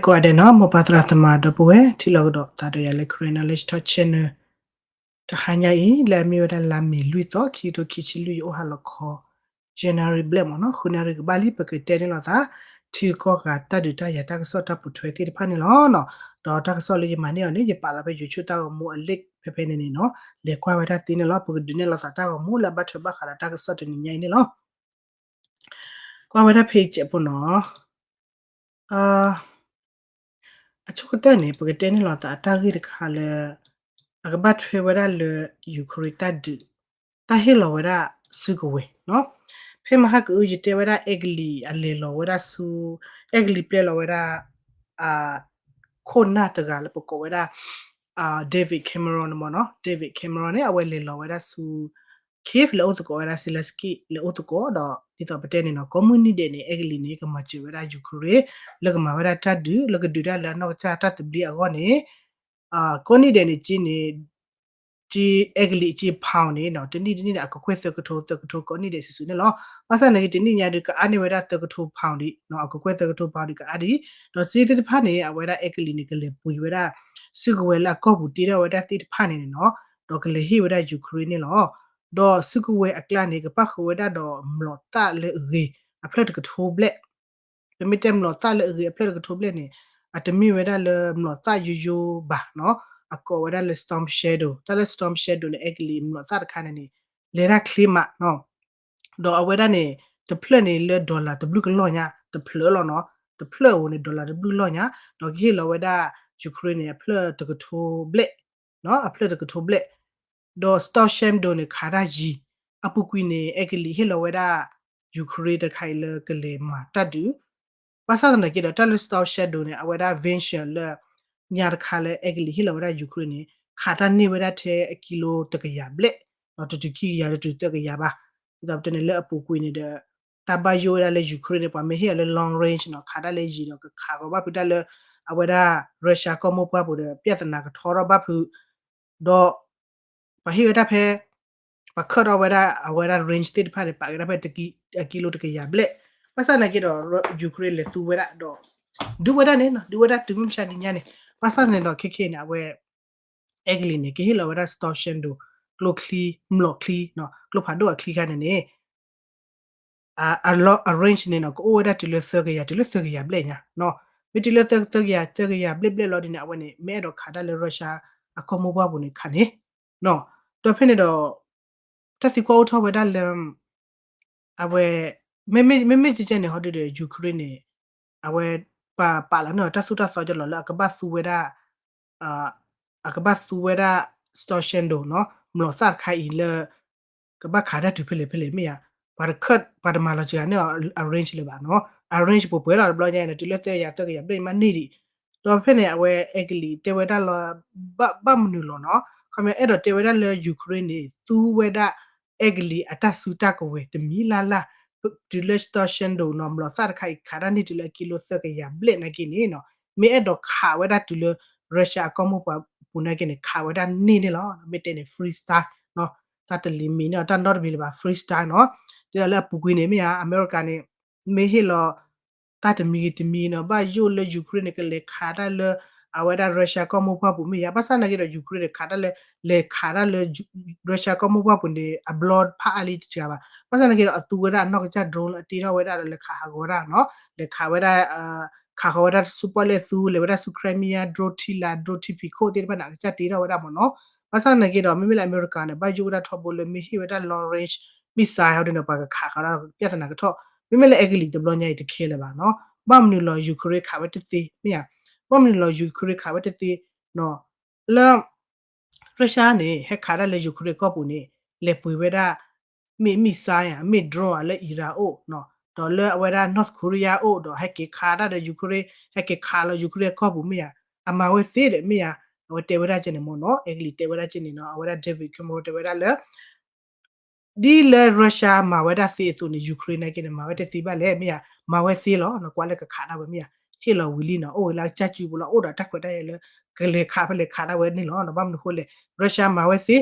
ကိးဂၤဒဲးနီၤ မိၢ်ပၢ်သရၣ်သမါဒီပုၢ်ဝဲၢ် ထံၣ်လိာ်ကဒီးသးဒီးယၤလၢ Karen Knowledge Talk Channel တဟါညါအံၤ လၢအမ့ၢ်ဝဲဒၣ်လါမ့ၤလွံၢ်သီ ခံကထိခံဆံလွံၢ် ယအိၣ်ဟးလီၤခီ January ဘျဲၣ်မ့ၢ်နီၤ ဃုနၣ်ရံၣ်ကဘၣ်လံ ပကတဲန့ၢ်လိာ်သး ထံကီၢ်ဂၤတၢ်ဒုးတၢ်ယၤတၢ်ကစီၣ်တၢ်ပိာ်ထွဲသ့ၣ်တဖၣ်န့ၣ်လီၤ. ဒီးတၢ်ကစီၣ်လၢယမၤန့ၢ်အီၤန့ၣ် ယပာ်လီၤဖဲ YouTube တၢ်ဂီၤမူအ link ဖဲဖဲန့ၣ်န့ၣ်နီၤ လဲၤကွၢ်ဝဲဒၣ်သ့န့ၣ်လီၤ. ပကဒုးနဲၣ်လိာ်သးတၢ်ဂီၤမူလၢအဘၣ်ထွဲဘၣ်ဃးဒီးတၢ်ကစီၣ်တနံၤညါအံၤန့ၣ်လီၤ. ကွၢ်ဝဲဒၣ်ဖဲအံၤစဲးဖိနီၤ အဆိကတၢၢ်န့ၣ် ပကတဲန့ၢ်လိာ်သးအတၢ်ဂ့ၢ်တခါလၢ အကဘၣ်ထွဲဝဲဒၣ်လၢ Ukraine တၢ်ဒုး တၢ်ဟ့ၣ်လီၤဝဲဒၣ်စုကဝဲၤနီၤ. ဖဲမဟါကအု ယတဲဝဲဒၣ် အဲကလံးအလဲၤလီၤဝဲဒၣ်ဆူ အဲကလံးပျဲလီၤဝဲဒၣ် ခိၣ်နၢ်တဂၤလၢပကိးဝဲဒၣ် David Cameron မ့ၢ်နီၤ David Cameron န့ၣ် အဝဲလဲၤလီၤဝဲဒၣ်ဆူ Kyiv လဲၤအိၣ်သကိးဝဲဒၣ် Zelenskyy လဲၤအိၣ်သကိးဒီး ဒ်သိးပတဲန့ၣ်နီၤ ကိးမုၢ်နံၤဒဲးန့ၣ် အဲကလံးန့ၣ် ကမၤစၢၤဝဲဒၣ် Ukraine လၢကမၤဝဲဒၣ်တၢ်ဒုး လၢကဒုးတၢ်လၢအနီၢ်ကစၢ်တၢ်သဘျ့အဂီၢ်န့ၣ် ကိးနံၤဒဲးန့ၣ်က့န့ၣ် က့အဲကလံးက့ pound န့ၣ်နီၤ တနံၣ်တနံၣ်န့ၣ် အကကွဲၢ်သၢကထိ သၢကထိကိးနံၤဒဲးစုာ်စုာ်န့ၣ်လီၤ. ဘၣ်ဆၣ်နာ်က့ တနံၣ်ညါဒုး ကအါန့ၢ်ဝဲဒၣ်သၢကထိ pound ဒံးနီၤ အကကွဲၢ်သၢကထိ pound ဒံးကအါဒံး ဒီးစ့သ့ၣ်တဖၣ်န့ၣ် အဝဲဒၣ်အဲကလံးန့ၣ် ကလဲၤပှ့ၤဝဲဒၣ် စုကဝဲၤလၢအကီၢ်ပူၤတ့ထီၣ်ဝဲဒၣ်သ့ၣ်တဖၣ်န့ၣ်န့ၣ်နီၤ ဒီးကလဲၤဟ့ၣ်ဝဲဒၣ် Ukraine န့ၣ်လီၤ. ဒီးစုကဝဲၤအကျါန့ၣ် ကပၣ်ဃုာ်ဝဲဒၣ်ဒီးမျိာ်သၣ်လၢအဂ့ၤ အဖျၢၣ်တကထိဘျဲၣ် ပမ့ၢ်တဲမျိာ်သၣ်လၢအဂ့ၤအဖျၢၣ်တကထိဘျဲၣ်န့ၣ် အတမ့ၢ်ဝဲဒၣ်လၢမျိာ်သၣ်ယိယိဘၣ်နီၤ အကိးဝဲဒၣ်လၢ storm shadow တၢ်လၢ storm shadow န့ၣ် အဲကလံးမျိာ်သၣ်တခါန့ၣ်န့ၣ် လဲၤတၢ်ချ့မးနီၤ ဒီးအဝဲဒၣ်န့ၣ် တဖျၢၣ်န့ၣ်လၢ dollar တဘျုးကလီၢ်ညါ တဖျၢၣ်လီၤနီၤ တဖျၢၣ်အအိၣ်န့ၣ် dollar တဘျုးကလီၢ်ညါ ဒီးကဟ့ၣ်လီၤဝဲဒၣ် Ukraine န့ၣ် အဖျၢၣ်တကထိဘျဲၣ် အဖျၢၣ်တကထိဘျဲၣ် ဒီး storm shadow န့ၣ် ခးတၢ်ယံၤ အပူၤကွံာ်န့ၣ် အဲကလံးဟ့ၣ်လီၤဝဲဒၣ် Ukraine တခါအံၤလၢကလဲၤမၤတၢ်ဒုး ဘၣ်ဆၣ်သနာ်က့ဒီး တၢ်လၢ storm shadow န့ၣ် အဝဲဒၣ် venture လၢ ညါတခါလၢအဲကလံးဟ့ၣ်လီၤဝဲဒၣ် Ukraine န့ၣ် ခးတၢ်န့ၢ်ဝဲဒၣ်ထဲအကံလိတကယၤဘျဲၣ် ဒီးတတုၤခံကယၤ တတုၤသၢကယၤဘၣ် ဒ်သိးပတဲန့ၣ် လၢအပူၤကွံာ်န့ၣ်ဒီး တၢ်ဘၣ်ယိၣ်ဝဲဒၣ်လၢ Ukraine န့ၣ် ပှၤမ့ၢ်ဟ့ၣ်အီၤလၢ long range နီၤ ခးဒၣ်လၢယံၤဒီး ကခးကီးဘၣ်ဖုးတၢ်လၢ အဝဲဒၣ် Russia ကီၢ်မိၢ်ပှၢ်ပူၤဒီး ပြဿနာကထီထီၣ်ဘၣ်ဖုး ဒီး ပှၤဟ့ၣ်ဝဲဒၣ်ဖဲ ပှၤခၢၣ်ထီၣ်ဝဲဒၣ် အဝဲဒၣ် range သ့ၣ်တဖၣ်န့ၣ် ပာ်က့ၤဒၣ်ဖဲ အကံလိတကယၤဘျဲၣ် ဘၣ်ဆၣ်သနာ်က့ဒီး Ukraine လဲၤသူဝဲဒၣ်ဒီး ဒုးဝဲဒၣ်န့ၣ်နီၤ ဒုးဝဲဒၣ်တုၤမုၢ်မဆါတနံၤညါန့ၣ် ဘၣ်ဆၣ်သနာ်က့ဒီး ခဲခဲအံၤန့ၣ် အဝဲ အဲကလံးန့ၣ် ကဟ့ၣ်လီၤဝဲဒၣ် storm shadow ကျိချံ မျိာ်ချံ ကျိဖးဒိၣ်အချံခါန့ၣ်န့ၣ် အ range န့ၣ်နီၤ ကအိၣ်ဝဲဒၣ်တုၤလၢသၢကယၤ တုၤလၢသၢကယၤဘျဲၣ်ညါနီၤ မ့ၢ်တုၤလၢသၢကယၤ သၢကယၤဘျဲၣ်ဘျဲၣ်လီၤဒ်န့ၣ် အဝဲန့ၣ် မ့ၢ်အဲၣ်ဒိးခးတၢ်လၢ Russia အကီၢ်မိၢ်ပှၢ်ပူၤန့ၣ်ခးန့ၣ် ဒီးဖဲန့ၣ်ဒီး တၢ်သံကွၢ်အိၣ်ထီၣ်ဝဲဒၣ်လၢ အဝဲ မ့မ့ၢ်မ့မ့ၢ်ကဲကဲန့ၣ် ဟီဒုဒီး Ukraine န့ၣ် အဝဲ ပာ်ပာ်လီၤန့ၢ်အီၤတၢ်သိၣ်တၢ်သီကလီၤလၢအကဘၣ်သူဝဲဒၣ် အကဘၣ်သူဝဲဒၣ် storm shadow နီၤ မျိာ်သၣ်တခါအံၤလၢ ကဘၣ်ခးတၢ်တုၤဖဲလဲၣ်ဖဲလဲၣ်မ့ၢ်ဧါ ပှၤတခၢၣ် ပှၤတမၤလီၤစှၤန့ၢ်အီၤ အ range လၢၤဘၣ်နီၤ အ range ပှဲၤပှဲၤလီၤတဘျီညါန့ၣ် တုၤလၢသၢကယၤ သၢကယၤဘျဲၣ်မးန့ၢ်ဒံး ဒီးဖဲန့ၣ် အဝဲအဲကလံးတဲဝဲဒၣ်လီၤ ဘၣ်မနုၤလီၤနီၤ ခီမ့ၢ်အဲၣ်ဒိးတဲဝဲဒၣ်လၢ Ukraine န့ၣ် သူဝဲဒၣ် အဲကလံးအတၢ်စုတၢ်ကဝဲၤတမံၤလၢ်လၢ် တုၤလၢ storm shadow နီၤ မျိာ်သၣ်တခါအံၤခးတၢ်န့ၢ်တုၤလၢအကံလိသၢကယၤဘျဲၣ် နာ်က့န့ၣ်နီၤ မ့ၢ်အဲၣ်ဒိးခးဝဲဒၣ်တုၤလၢ Russia အကီၢ်မိၢ်ပှၢ်ပူၤနာ်က့န့ၣ် ခးဝဲဒၣ်န့ၢ်န့ၣ်လီၤ မ့ၢ်တဲန့ၣ် free strike နီၤ တၢ်တလံၤမံၤန့ၣ် တၢ်နီတမံၤလၢၤဘၣ် free strike နီၤ ဒ်သိးလၢအပူၤကွံာ်န့ၣ် မ့ၢ်ဧါ အမဲရကၤန့ၣ် မ့ၢ်ဟ့ၣ်လီၤ တၢ်တမံၤဂ့ၤတမံၤနီၤ ဘၣ်ယိၣ်လၢ Ukraine န့ၣ် ကလဲၤခးတၢ်လၢ အဝဲဒၣ် Russia ကီၢ်မိၢ်ပှၢ်ပူၤမ့ၢ်ဧါ ဘၣ်ဆၣ်သနာ်က့ဒီး Ukraine န့ၣ် ခးတၢ်လၢ လဲၤခးတၢ်လၢ Russia ကီၢ်မိၢ်ပှၢ်ပူၤန့ၣ် အဘျီဖးအါလံတစှၤဘၣ် ဘၣ်ဆၣ်သနာ်က့ဒီး အသူဝဲဒၣ်အနီၢ်ကစၢ် drone လၢအတ့ထီၣ်ဝဲဒၣ်ဒီးလဲၤခးဟးဂီၤဝဲဒၣ်နီၤ လဲၤခးဝဲဒၣ် ခးဃီၤဝဲဒၣ်ဆူပီၣ်လဲၣ်သူ လဲၤဝဲဒၣ်ဆူ Crimea drone ထံလာ် drone ထံဖံးခိၣ်သ့ၣ်တဖၣ်န့ၣ် အကစၢ်တ့ထီၣ်ဝဲဒၣ်မ့ၢ်နီၤ ဘၣ်ဆၣ်သနာ်က့ဒီး မ့မ့ၢ်လၢအမဲရကၤန့ၣ် ဘၣ်ယိၣ်ဝဲဒၣ်ထီဘိလၢမ့ၢ်ဟ့ၣ်ဝဲဒၣ် long range missile ဟီဒ်န့ၣ် ပှၤကခးဃီၤဒၣ် ပြဿနာကထီၣ် မ့မ့ၢ်လၢအဲကလံးတဘျီညါအံၤတခဲလၢၤဘၣ်နီၤ ဘၣ်မနုၤလီၤ Ukraine ခးဝဲတသ့ မ့ၢ်ဧါ ဘၣ်မနုၤလီၤ Ukraine ခးဝဲတသ့နီၤ လၢ Russia န့ၣ် ဟဲခးတၢ်လၢ Ukraine ကီၢ်ပူၤန့ၣ် လဲၤပှ့ၤဝဲဒၣ် မ့ၢ် missile ဧါ မ့ၢ် drone ဧါ လၢ Iran အိၣ်နီၤ ဒီးလၢအဝဲဒၣ် North Korea အိၣ်ဒီးဟဲက့ၤခးတၢ်ဒီး Ukraine ဟဲက့ၤခးလီၤ Ukraine ကီၢ်ပူၤမ့ၢ်ဧါ အမၤဝဲသ့ဒီးမ့ၢ်ဧါ အဝဲတဲဝဲဒၣ်ကဲန့ၣ်မ့ၢ်နီၤ အဲကလံးတဲဝဲဒၣ်ကဲန့ၣ်နီၤ အဝဲဒၣ် David Cameron တဲဝဲဒၣ်လၢ ဒ်လၢ Russia မၤဝဲဒၣ်သ့အသိးန့ၣ် Ukraine နာ်က့န့ၣ် မၤဝဲတသ့ဘၣ်လဲၣ် မ့ၢ်ဧါ မၤဝဲသ့လီၤ ကွၢ်လၢကခးတၢ်ဝဲမ့ၢ်ဧါ ဟ့ၣ်လီၤဝံၤလံနီၤ အိၣ်ဝဲလၢအကစၢ်စုပူၤလီၤ အိၣ်ဒီးတၢ်ခွဲးတၢ်ယာ်လၢ ကလဲၤခးဖဲလဲၣ်ခးတၢ်ဝဲန့ၣ်လီၤ ဘၣ်မနုၤဃိလဲၣ် Russia မၤဝဲသ့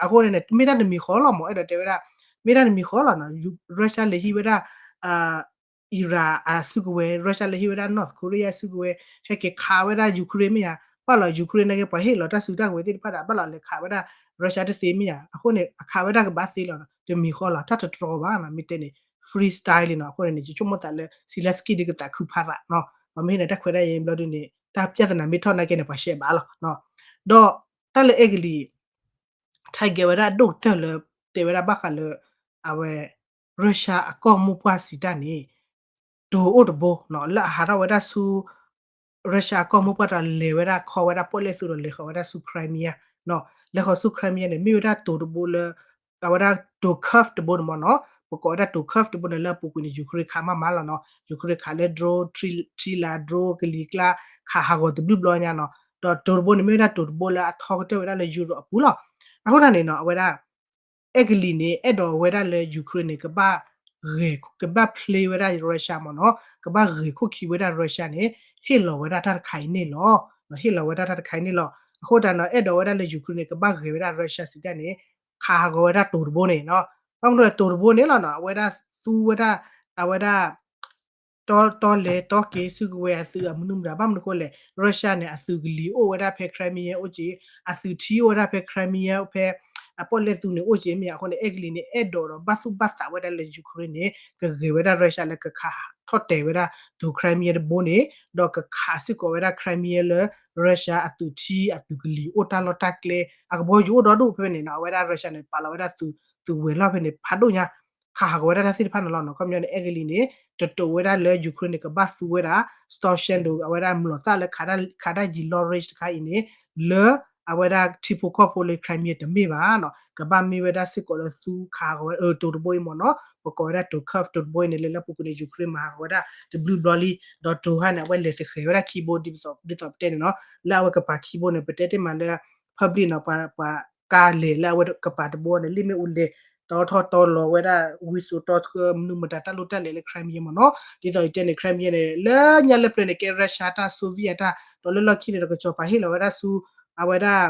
အဃိန့ၣ် မ့ၢ်တၢ်တမံၤဃီလီၤမ့ၢ် အဲၣ်ဒိးတဲဝဲဒၣ် မ့ၢ်တၢ်တမံၤဃီလီၤနီၤ Russia လဲၤဟံးဝဲဒၣ် Iran အစုကဝဲၤ Russia လၢဟ့ၣ်ဝဲဒၣ် North Korea အစုကဝဲၤ ဟဲက့ၤခးဝဲဒၣ် Ukraine မ့ၢ်ဧါ, ဘၣ်လီၤ Ukraine နာ်က့ ပှၤဟ့ၣ်လီၤတၢ်စုတၢ်ကဝဲၤသ့ၣ်တဖၣ်ဒီး ဘၣ်လီၤလဲၤခးဝဲဒၣ် Russia တသ့မ့ၢ်ဧါ, အဃိန့ၣ် အခးဝဲဒၣ်ကဘၣ်သ့လီၤ, တမံၤဃီလီၤ တၢ်တတြီဘၣ်နီၤ, မ့ၢ်တဲန့ၣ် freestyle လံနီၤ, အဃိန့ၣ်န့ၣ် ယဆိကမိၣ်သးလၢ Zelenskyy ဒုးကသးခုဖးရးနီၤ, ပှၤမ့ၢ်ဟ့ၣ်နၤတၢ်ခွဲးတၢ်ယာ်ဘျီဒုန့ၣ် တၢ်ပြဿနာမ့ၢ်ထီၣ်နာ်က့န့ၣ် ပှၤရှဲဘၣ်လီၤ, ဒီးတၢ်လၢအဲကလံး target ဝဲဒၣ်ဒိၣ်ကတၢၢ်လၢ တဲဝဲဒၣ်ဘၣ်ဃးလၢ အဝဲ Russia အကီၢ်မိၢ်ပှၢ်စံးတၢ်န့ၣ် တိၤအိၣ်တဘိနီၤ လၢအဟးထီၣ်ဝဲဒၣ်ဆူ Russia အကီၢ်မိၢ်ပှၢ်ဒီးလဲၤဝဲဒၣ်ခီဝဲဒၣ်ပီၣ်လဲၣ်သူဒီးလဲၤဃီၤဝဲဒၣ်ဆူ Crimea နီၤ, လဲၤဃီၤဆူ Crimea န့ၣ် မ့ၢ်ဝဲဒၣ်တိၤတဘိလၢ အဝဲဒၣ်တိၤ curve တဘိန့ၣ်မ့ၢ်နီၤ, ပကိးဝဲဒၣ်တိၤ curve တဘိန့ၣ် လၢအပူၤကွံာ်န့ၣ် Ukraine ခးမးမးလီၤနီၤ, Ukraine ခးလၢ drone ထံလၤ drone ကလံၤကျါ ခးဟးဂီၤတဘျုးဘျီညါနီၤ, ဒီးတိၤတဘိန့ၣ် မ့ၢ်ဝဲဒၣ်တိၤတဘိလၢအထီကတၢၢ်ဝဲဒၣ်လၢ Europe အပူၤလီၤ, အဃိသတးန့ၣ်နီၤ အဝဲဒၣ် အဲကလံးန့ၣ် အဲၣ်ဒိးဝဲဒၣ်လၢ Ukraine န့ၣ် ကဘၣ်ဂဲၤ ကဘၣ် play ဝဲဒၣ် Russia မ့ၢ်နီၤ, ကဘၣ်ဂဲၤခိၣ်ခံဝဲဒၣ် Russia န့ၣ် ဟ့ၣ်လီၤဝဲဒၣ်တၢ်တခါအံၤန့ၣ်လီၤ, ဟ့ၣ်လီၤဝဲဒၣ်တၢ်တခါအံၤန့ၣ်လီၤ, အဃိသတးနီၤ အဲၣ်ဒိးဝဲဒၣ်လၢ Ukraine န့ၣ် ကဘၣ်ဂဲၤဝဲဒၣ် Russia စံးတၢ်န့ၣ် ခးဟးဂီၤဝဲဒၣ်တိၤတဘိန့ၣ်နီၤ, ဘၣ်မနုၤတိၤတဘိန့ၣ်လီၤနီၤ အဝဲဒၣ်သူဝဲဒၣ် အဝဲဒၣ် တီတီလဲၤတီက့ၤစုကဝဲၤအသုးအမနုၤမတၤ ဘၣ်မနုၤအဃိလဲၣ် Russia န့ၣ် အသုးကလံၤအိၣ်ဝဲဒၣ်ဖဲ Crimea အိၣ်က့ၤ, အသုးထံအိၣ်ဝဲဒၣ်ဖဲ Crimea ဖဲ အပီၣ်လဲၣ်သူန့ၣ်အိၣ်က့ၤမ့ၢ်ဧါ, အဃိန့ၣ် အဲကလံးန့ၣ် အဲၣ်ဒိးဒီးဘၣ်သူၣ်ဘၣ်သးဝဲဒၣ်လၢ Ukraine န့ၣ် ကဂဲၤဝဲဒၣ် Russia လၢကခးထီၣ်တဲာ်ဝဲဒၣ် တိၤ Crimea တဘိန့ၣ်, ဒီးကခးစ့ၢ်ကီးဝဲဒၣ် Crimea လၢ Russia အသုးထံ အသုးကလံၤအိၣ်တၢ်လီၢ်တၢ်ကျဲ အကဘီယူၤအိၣ်ဒီဒူၣ်ဖဲန့ၣ်နီၤ, အဝဲဒၣ် Russia န့ၣ် ပာ်လီၤဝဲဒၣ်သုး သုးဝဲၤလီၢ်ဖဲန့ၣ် ဖးဒိၣ်ညါ ခးဟးဂီၤဝဲဒၣ်တၢ်သ့ၣ်တဖၣ်န့ၣ်လီၤနီၤ, ခီပညီန့ၣ် အဲကလံးန့ၣ် တတိၤဝဲဒၣ်လၢ Ukraine န့ၣ် ကဘၣ်သူဝဲဒၣ် Storm Shadow အဝဲဒၣ်မျိာ်သၣ်လၢ ခးဒၣ်ယံၤလီၢ် range တခါအံၤန့ၣ် လၢ အဝဲဒၣ်ထံဖိကီၢ်ဖိလၢ Crimea တမ့ၢ်ဘၣ်နီၤ, ကဘၣ်မ့ၢ်ဝဲဒၣ်စ့ၢ်ကီးလၢသူခးဟးဂီၤဝဲ တိၤတဘိအံၤမ့ၢ်နီၤ, ပကိးဝဲဒၣ်တိၤ curve တိၤတဘိအံၤန့ၣ် လၢလၢပူၤကွံာ်န့ၣ် Ukraine မၤဟးဂီၤဝဲဒၣ်တဘျုးဘျီလံ, ဒီးတိၤဟါန့ၣ် အဝဲလဲၤသဃဲၤဝဲဒၣ်ခံဘိ ဒ်သိးပတဲန့ၣ်နီၤ, လၢအဝဲကပၤခံဘိန့ၣ် ပတဲတ့ၢ်မးလၢ public နီၤ, ပှၤ ကါလဲၤလၢအဝဲကပၤတဘိန့ၣ် လ့ၣ်မ့ၣ်အူလဲၤ တီထီၣ်တီလီၤဝဲဒၣ် ဝံစိာ်တီဆှၢ မနုၤမတၤတၢ်လိၣ်တၢ်လဲၤလၢ Crimea မ့ၢ်နီၤ, ဒ်သိးယတဲန့ၣ် Crimea န့ၣ် လၢညါလၢပျၢၤန့ၣ် ကဲ Russia တၢ် Soviet တၢ်, ဒီးလၢလီၢ်ခံန့ၣ်ဒီး ကစီၤပၤဟ့ၣ်လီၤဝဲဒၣ်ဆူ အဝဲဒၣ်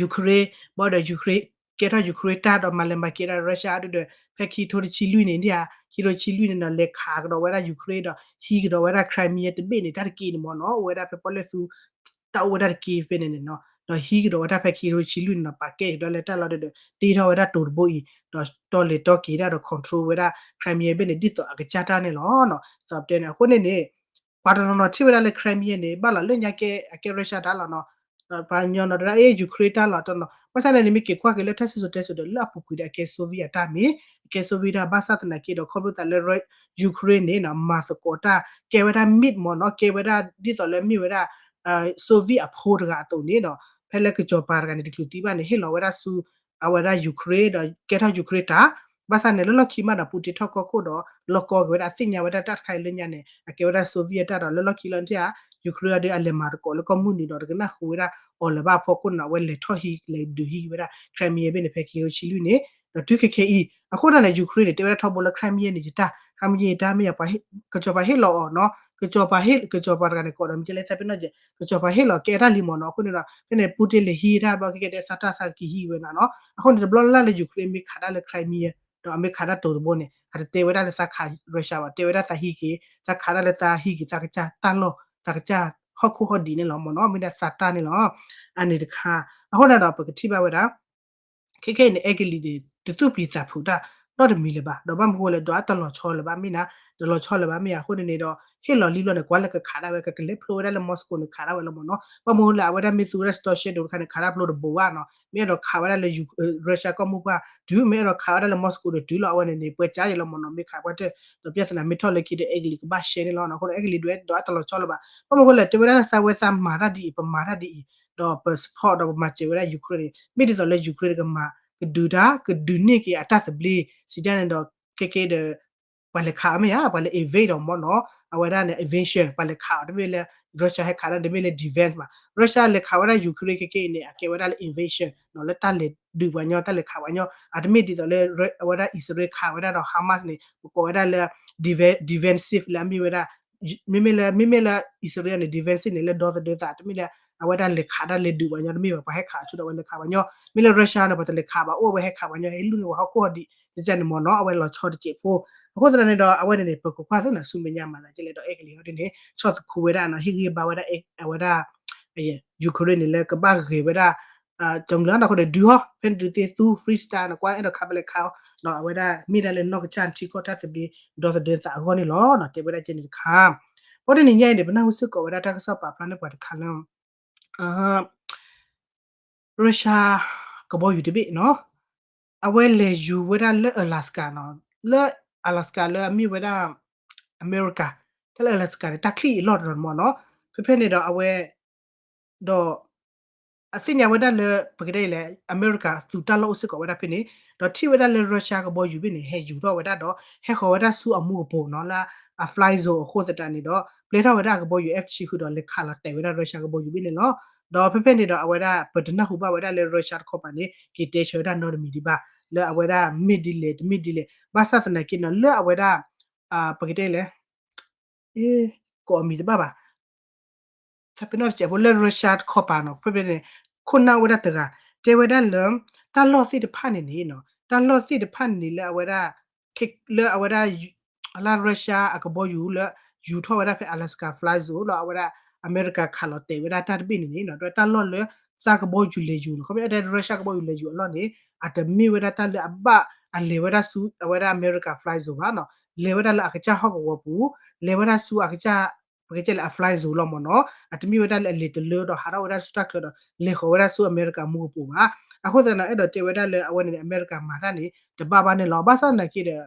Ukraine ဘၣ်ဒီး Ukraine ကဲထီၣ် Ukraine တၢ်ဒီးမၤလဲၤမၤက့ၤဒၣ် Russia အဒိဒီး ဖဲခံကထိတဆံလွံၢ်န့ၣ်ဒၣ်ဧါ, ခံကထိတဆံလွံၢ်န့ၣ်ဒီး လဲၤခးကဒီးဝဲဒၣ် Ukraine ဒီး ဟံးကဒီးဝဲဒၣ် Crimea တဘ့ၣ်န့ၣ် တၢ်တက့ၢ်န့ၣ်မ့ၢ်နီၤ, အိၣ်ဝဲဒၣ်ဖဲပီၣ်လဲၣ်သူ တၢ်အိၣ်ဝဲဒၣ်တက့ၢ်ဖဲန့ၣ်န့ၣ်နီၤ, ဒီးဟံးကဒီးဝဲဒၣ်ဖဲခံကထိတဆံလွံၢ်န့ၣ်နီၤ, ပာ်ကဲကဒီးလၢတၢ်လီၢ်ဒီး တ့ထီၣ်ဝဲဒၣ်တိၤတဘိအံၤ ဒီးတီလဲၤတီက့ၤဒၣ်ဒီး control ဝဲဒၣ် Crimea ဘ့ၣ်န့ၣ် ဒ်သိးအကစၢ်တၢ်န့ၣ်လီၤ. သိးပတဲန့ၣ် အဃိန့ၣ်န့ၣ် ပှၤတနီၤနီၤထံၣ်ဝဲဒၣ်လၢ Crimea န့ၣ် ဘၣ်လီၤလၢညါကဲ အကဲ Russia တၢ်လီၤနီၤ, ပှၤကညီနီၤ တဒၣ်အ့ Ukraine တၢ်လီၤတနီၤ, ဘၣ်ဆၣ်န့ၣ်န့ၣ် မ့ၢ်က့ၤကွၢ်က့ၤလၢတၢ်စံၣ်စိၤတဲစိၤဒီး လၢအပူၤကွံာ်ဒီး အကဲ Soviet အတၢ်မ့ၢ် အကဲ Soviet တၢ် ဘၣ်ဆၣ်သနာ်က့ဒီး ခီဖျိသးလၢ Ukraine န့ၣ်နီၤ မၤသကိးတၢ် ကဲဝဲဒၣ် MiG မ့ၢ်နီၤ, ကဲဝဲဒၣ်ဒ်သိးလၢမ့ၢ်ဝဲဒၣ် Soviet အဖိတဂၤအသိးန့ၣ်ဒီး ဖဲလၢကစီၤပၤတဂၤန့ၣ် တချုးသံဘၣ်န့ၣ် ဟ့ၣ်လီၤဝဲဒၣ်ဆူ အဝဲဒၣ် Ukraine ဒီးကဲထီၣ် Ukraine တၢ်, ဘၣ်ဆၣ်န့ၣ် လၢလီၢ်ခံမးဒီး Putin ထီၣ်ကီၢ်ခိၣ်ဒီး လီၢ်ကီက့ၤဝဲဒၣ် သ့ၣ်ညါဝဲဒၣ်တၢ်တခါအံၤလၢညါန့ၣ် အကဲဝဲဒၣ် Soviet တၢ်ဒီး လၢလီၢ်ခံလီၤတံၢ်ဧါ Ukraine ဒီးအလဲၤမၤသကိးလၢကီၢ်မုၢ်နုာ်ဒီး တကနၣ်ဃုာ်ဝဲဒၣ်အီၤလၢၤဘၣ်အဖီခိၣ်န့ၣ် အဝဲလဲၤထီၣ်ဟံး လဲၤဒုးဟံးဝဲဒၣ် Crimea ဘ့ၣ်န့ၣ် ဖဲခံကထိတဆံလွံၢ်န့ၣ် ဒီးတုၤခဲခဲအံၤ အဃိသတးန့ၣ် Ukraine န့ၣ် တဲဝဲဒၣ်ထီဘိလၢ Crimea န့ၣ် ယတၢ် Crimea ယတၢ်မ့ၢ်ယၤ ကစီၤပၤဟ့ၣ်လီၤအီၤနီၤ, ကစီၤပၤဟ့ၣ် ကစီၤပၤတဂၤန့ၣ် ကိးဒီးမ့ၢ်ကဲလဲၣ်သးပ့ၤနီၣ်ကဲ ကစီၤပၤဟ့ၣ်လီၤကဲတၢ်လံမ့ၢ်နီၤ, အဃိန့ၣ်ဒီး ဖဲန့ၣ် Putin လဲၤဟံးတၢ်ဘျီ ကဲကဲတဲသးတၢ်သးက့ၤဟံးဝဲနၤနီၤ, အဃိန့ၣ် တဘျီလၢ်လၢ်လၢ Ukraine မ့ၢ်ခးဒၣ်လၢ Crimea ဒီးအမ့ၢ်ခးဒၣ်တိၤတဘိန့ၣ် အတတဲဝဲဒၣ်လၢသးခး Russia ဘၣ်, တဲဝဲဒၣ်သးဟံးက့ၤ သးခးဒၣ်လၢသးဟံးက့ၤသးကစၢ်တၢ်လီၢ် သးကစၢ်ဟီၣ်ခိၣ်ဟီၣ်ဒံးန့ၣ်လီၤမ့ၢ်နီၤ, မ့ၢ်ဒၣ်သးတၢ်န့ၣ်လီၤ. အန့ၣ်တခါ အဃိန့ၣ်ဒီး ပကထံၣ်ဘၣ်ဝဲဒၣ် ခဲခဲအံၤန့ၣ် အဲကလံးန့ၣ် တသူၣ်ပျံၤသးဖုးတၢ် နီတမံၤလၢၤဘၣ်, ဒီးဘၣ်မနုၤဃိလဲၣ် ဒီးအတလီၤဆီလၢၤဘၣ် မ့ၢ်နၤ တလီၤဆီလၢၤဘၣ် မ့ၢ်အဃိန့ၣ်န့ၣ်ဒီး ဟ့ၣ်လီၤလံဘျီန့ၣ် ကွၢ်လၢကခးဒၣ်ဝဲ ကကလဲၤဖျိဝဲဒၣ်လၢ Moscow န့ၣ် ခးဒၣ်ဝဲလီၤမ့ၢ်နီၤ, ဘၣ်မနုၤဃိလဲၣ် အဝဲဒၣ်မ့ၢ်သူဝဲဒၣ် Storm Shadow တခါန့ၣ် ခးဒၣ်ဖျိတဘိဘၣ်နီၤ, မ့ၢ်အဲၣ်ဒိးခးဝဲဒၣ်လၢ Russia ကီၢ်မိၢ်ပှၢ်တုၤ မ့ၢ်အဲၣ်ဒိးခးဝဲဒၣ်လၢ Moscow ဒီးတုၤလီၤ အဝဲန့ၣ်န့ၣ် ပွဲကြား ယဲလီၤမ့ၢ်နီၤ, မ့ၢ်ခးပှၢ်တၢၢ် ဒီးပြဿနာမ့ၢ်ထီၣ်လၢခံဒီး အဲကလံးကဘၣ်ရှဲန့ၣ်လီၤနီၤ, အဃိဒီး အဲကလံးဒွဲဒီးအတလီၤဆီလၢၤဘၣ်, ဘၣ်မနုၤဃိလဲၣ် တဲဝဲဒၣ်သးဝဲသးမၤတၢ်ဒ်အံၤ ပမၤတၢ်ဒ်အံၤ ဒီးပ support ဒီးပမၤစၢၤဝဲဒၣ် Ukraine န့ၣ် မ့ၢ်ဒ်သိးလၢ Ukraine ကမၤ ကဒုးတၢ် ကဒုးန့ၢ်က့ၤအတၢ်သဘျ့ စံးတၢ်န့ၣ်ဒီး ခဲက့ဒီး ပှၤလဲၤခးအီၤမ့ၢ်ဧါ ပှၤလဲၤ invade ဒီးမ့ၢ်နီၤ အဝဲဒၣ်န့ၣ် invasion ပှၤလဲၤခးအီၤ တမ့ၢ်လၢ Russia ဟဲခးဒၣ် တမ့ၢ်လၢ defense ဘၣ်, Russia လဲၤခးဝဲဒၣ် Ukraine ခဲက့အံၤန့ၣ် အကဲဝဲဒၣ်လၢ invasion နီၤ လၢတၢ်လဲၤဒုးပှၤညီ တၢ်လဲၤခးပှၤညီ အတမ့ၢ်ဒ်သိးလၢ အဝဲဒၣ် အံၣ်စရ့လးခးဝဲဒၣ်ဒီး Hamas န့ၣ် ပကိးဝဲဒၣ်လၢ defensive လၢအမ့ၢ်ဝဲဒၣ် မ့မ့ၢ်လၢ မ့မ့ၢ်လၢ အံၣ်စရ့လးန့ၣ် defensive န့ၣ် လၢဒီသဒၢသး တမ့ၢ်လၢ အဝဲဒၣ်လဲၤခးဒၣ်လဲၤဒုးပှၤညီ တမ့ၢ်ဘၣ် ပှၤဟဲခးအဆိဒီးအဝဲလဲၤခးပှၤညီ, မ့ၢ်လၢ Russia န့ၣ် ပှၤတလဲၤခးဘၣ် အိၣ်ဝဲဟဲခးပှၤညီ ဟဲလူၢ်န့ၢ်ပှၤဟီၣ်ခိၣ်ဟီၣ်ဒံး ကန့ၣ်မ့ၢ်နီၤ အဝဲလီၤဆီတစဲးဖိ. အဃိသတးန့ၣ်ဒီး အဝဲန့ၣ်န့ၣ် ပကကွၢ်သ့နီၤ ဆူမဲာ်ညါမၤသးကလဲၣ်ဒီး အဲကလံၤဟီဒ်န့ၣ် ဆီၣ်သခူဝဲဒၣ်နီၤ ဟ့ၣ်ဂံၢ်ဘါဝဲဒၣ် အဝဲဒၣ် အဝဲဒၣ် Ukraine န့ၣ်လၢကဘၣ်ဂဲၤဝဲဒၣ် ကမျၢၢ်နီၤ အဃိန့ၣ် ဒုးဟီ ဖဲန့ၣ်ဒုးသ့ၣ်သူ free style နီၤ ကွၢ်အဲၣ်ဒိးခးပလဲခးအီၤ ဒီးအဝဲဒၣ်မ့ၢ်ဒၣ်လၢနီၢ်ကစၢ်ထံကီၢ်တၢ်သဘျ့ ဒီသဒၢသးအဂီၢ်န့ၣ်လီၤ. တဲဝဲဒၣ်ကဲန့ၣ်တခါ အဃိန့ၣ်ညါအံၤန့ၣ် ပနၢ်ဟူစ့ၢ်ကီးဝဲဒၣ်တၢ်ကစီၣ်ပာ်ဖျါန့ၢ်ပှၤတခါလၢ Russia ကဘီယူၤတဘ့ၣ်နီၤ အဝဲလဲၤယူၤဝဲဒၣ်လၢ Alaska နီၤ လၢ Alaska လၢအမ့ၢ်ဝဲဒၣ် အမဲရကၤ တၢ်လၢ Alaska န့ၣ် တၢ်ချံၣ်အလီၢ်တနီၤမ့ၢ်နီၤ ဖဲဖဲန့ၣ်ဒီးအဝဲ ဒီး အသ့ၣ်ညါဝဲဒၣ်လၢ ပကတဲလဲၣ် အမဲရကၤသူးတၢ်လီၢ်အိၣ်စ့ၢ်ကီးဝဲဒၣ်ဖဲန့ၣ် ဒီးထံၣ်ဝဲဒၣ်လၢ Russia ကဘီယူၤဘ့ၣ်န့ၣ် ဟဲယူၤထီၣ်ဝဲဒၣ်ဒီး ဟဲဃီၤဝဲဒၣ်ဆူအမူကပိၤနီၤ လၢအ fly zone အဃိသတးန့ၣ်ဒီး ပျဲထီၣ်ဝဲဒၣ်အကဘီယူၤ F ဆံဃုာ်ဒီးလဲၤခးလီၤတဲာ်ဝဲဒၣ် Russia ကဘီယူၤဘ့ၣ်န့ၣ်လီၤ. ဒီးဖဲဖဲန့ၣ်ဒီးအဝဲဒၣ် ပတနၢ်ဟူဘၣ်ဝဲဒၣ်လၢ Russia တခီပၤန့ၣ် က့ၤတဲဆၢဝဲဒၣ်နီတမံၤဒံးဘၣ် လၢအဝဲဒၣ်မ့ၢ်ဒ်လဲၣ်တမ့ၢ်ဒ်လဲၣ် ဘၣ်ဆၣ်သနာ်က့နီၤ လၢအဝဲဒၣ် ပကတဲလဲၣ် ကိးအမံၤတဘၣ်ဘၣ် တပနီၣ်တစဲးဖိလၢ Russia တခီပၤနီၤ ဖဲဖဲန့ၣ် ခိၣ်နၢ်အိၣ်ဝဲဒၣ်တဂၤ တဲဝဲဒၣ်လၢ တၢ်လီၢ်သ့ၣ်တဖၣ်န့ၣ်န့ၣ် တၢ်လီၢ်သ့ၣ်တဖၣ်န့ၣ်န့ၣ် လၢအဝဲဒၣ် လၢအဝဲဒၣ် လၢ Russia အကဘီယူၤလၢ ယူၤထီၣ်ဝဲဒၣ်ဖဲ Alaska fly zone လီၤ အဝဲဒၣ် အမဲရကၤခးလီၤတဲာ်ဝဲဒၣ်တၢ်တဘ့ၣ်န့ၣ်န့ၣ် ဒီးတၢ်လီၢ်လၢ သးကဘီယူၤလဲၤယူၤနီၤ ခီဖျိ Russia ကဘီယူၤလဲၤယူၤအလီၢ်န့ၣ် အတမ့ၢ်ဝဲဒၣ်တၢ်လၢအဘၣ်အလဲၤဝဲဒၣ်ဆူ အဝဲဒၣ်အမဲရကၤ fly zone ဘၣ်နီၤ လဲၤဝဲဒၣ်လၢအကစၢ်ဟီၣ်ကဝီၤပူၤ လဲၤဝဲဒၣ်ဆူအကစၢ် ပကတဲလၢအ fly zone လီၤမ့ၢ်နီၤ အတမ့ၢ်ဝဲဒၣ်လၢအလဲၤတလၢဒီးဟးထီၣ်ဝဲဒၣ်ဆူတၢ်ချၢဒီး လဲၤဃီၤဝဲဒၣ်ဆူအမဲရကၤမူကပိၤဘၣ်. အဃိသတးန့ၣ် အဲၣ်ဒိးတဲဝဲဒၣ်လၢအဝဲန့ၣ် အမဲရကၤမၤတၢ်န့ၣ် တဘၣ်ဘၣ်န့ၣ်လီၤ. ဘၣ်ဆၣ်သနာ်က့ဒီး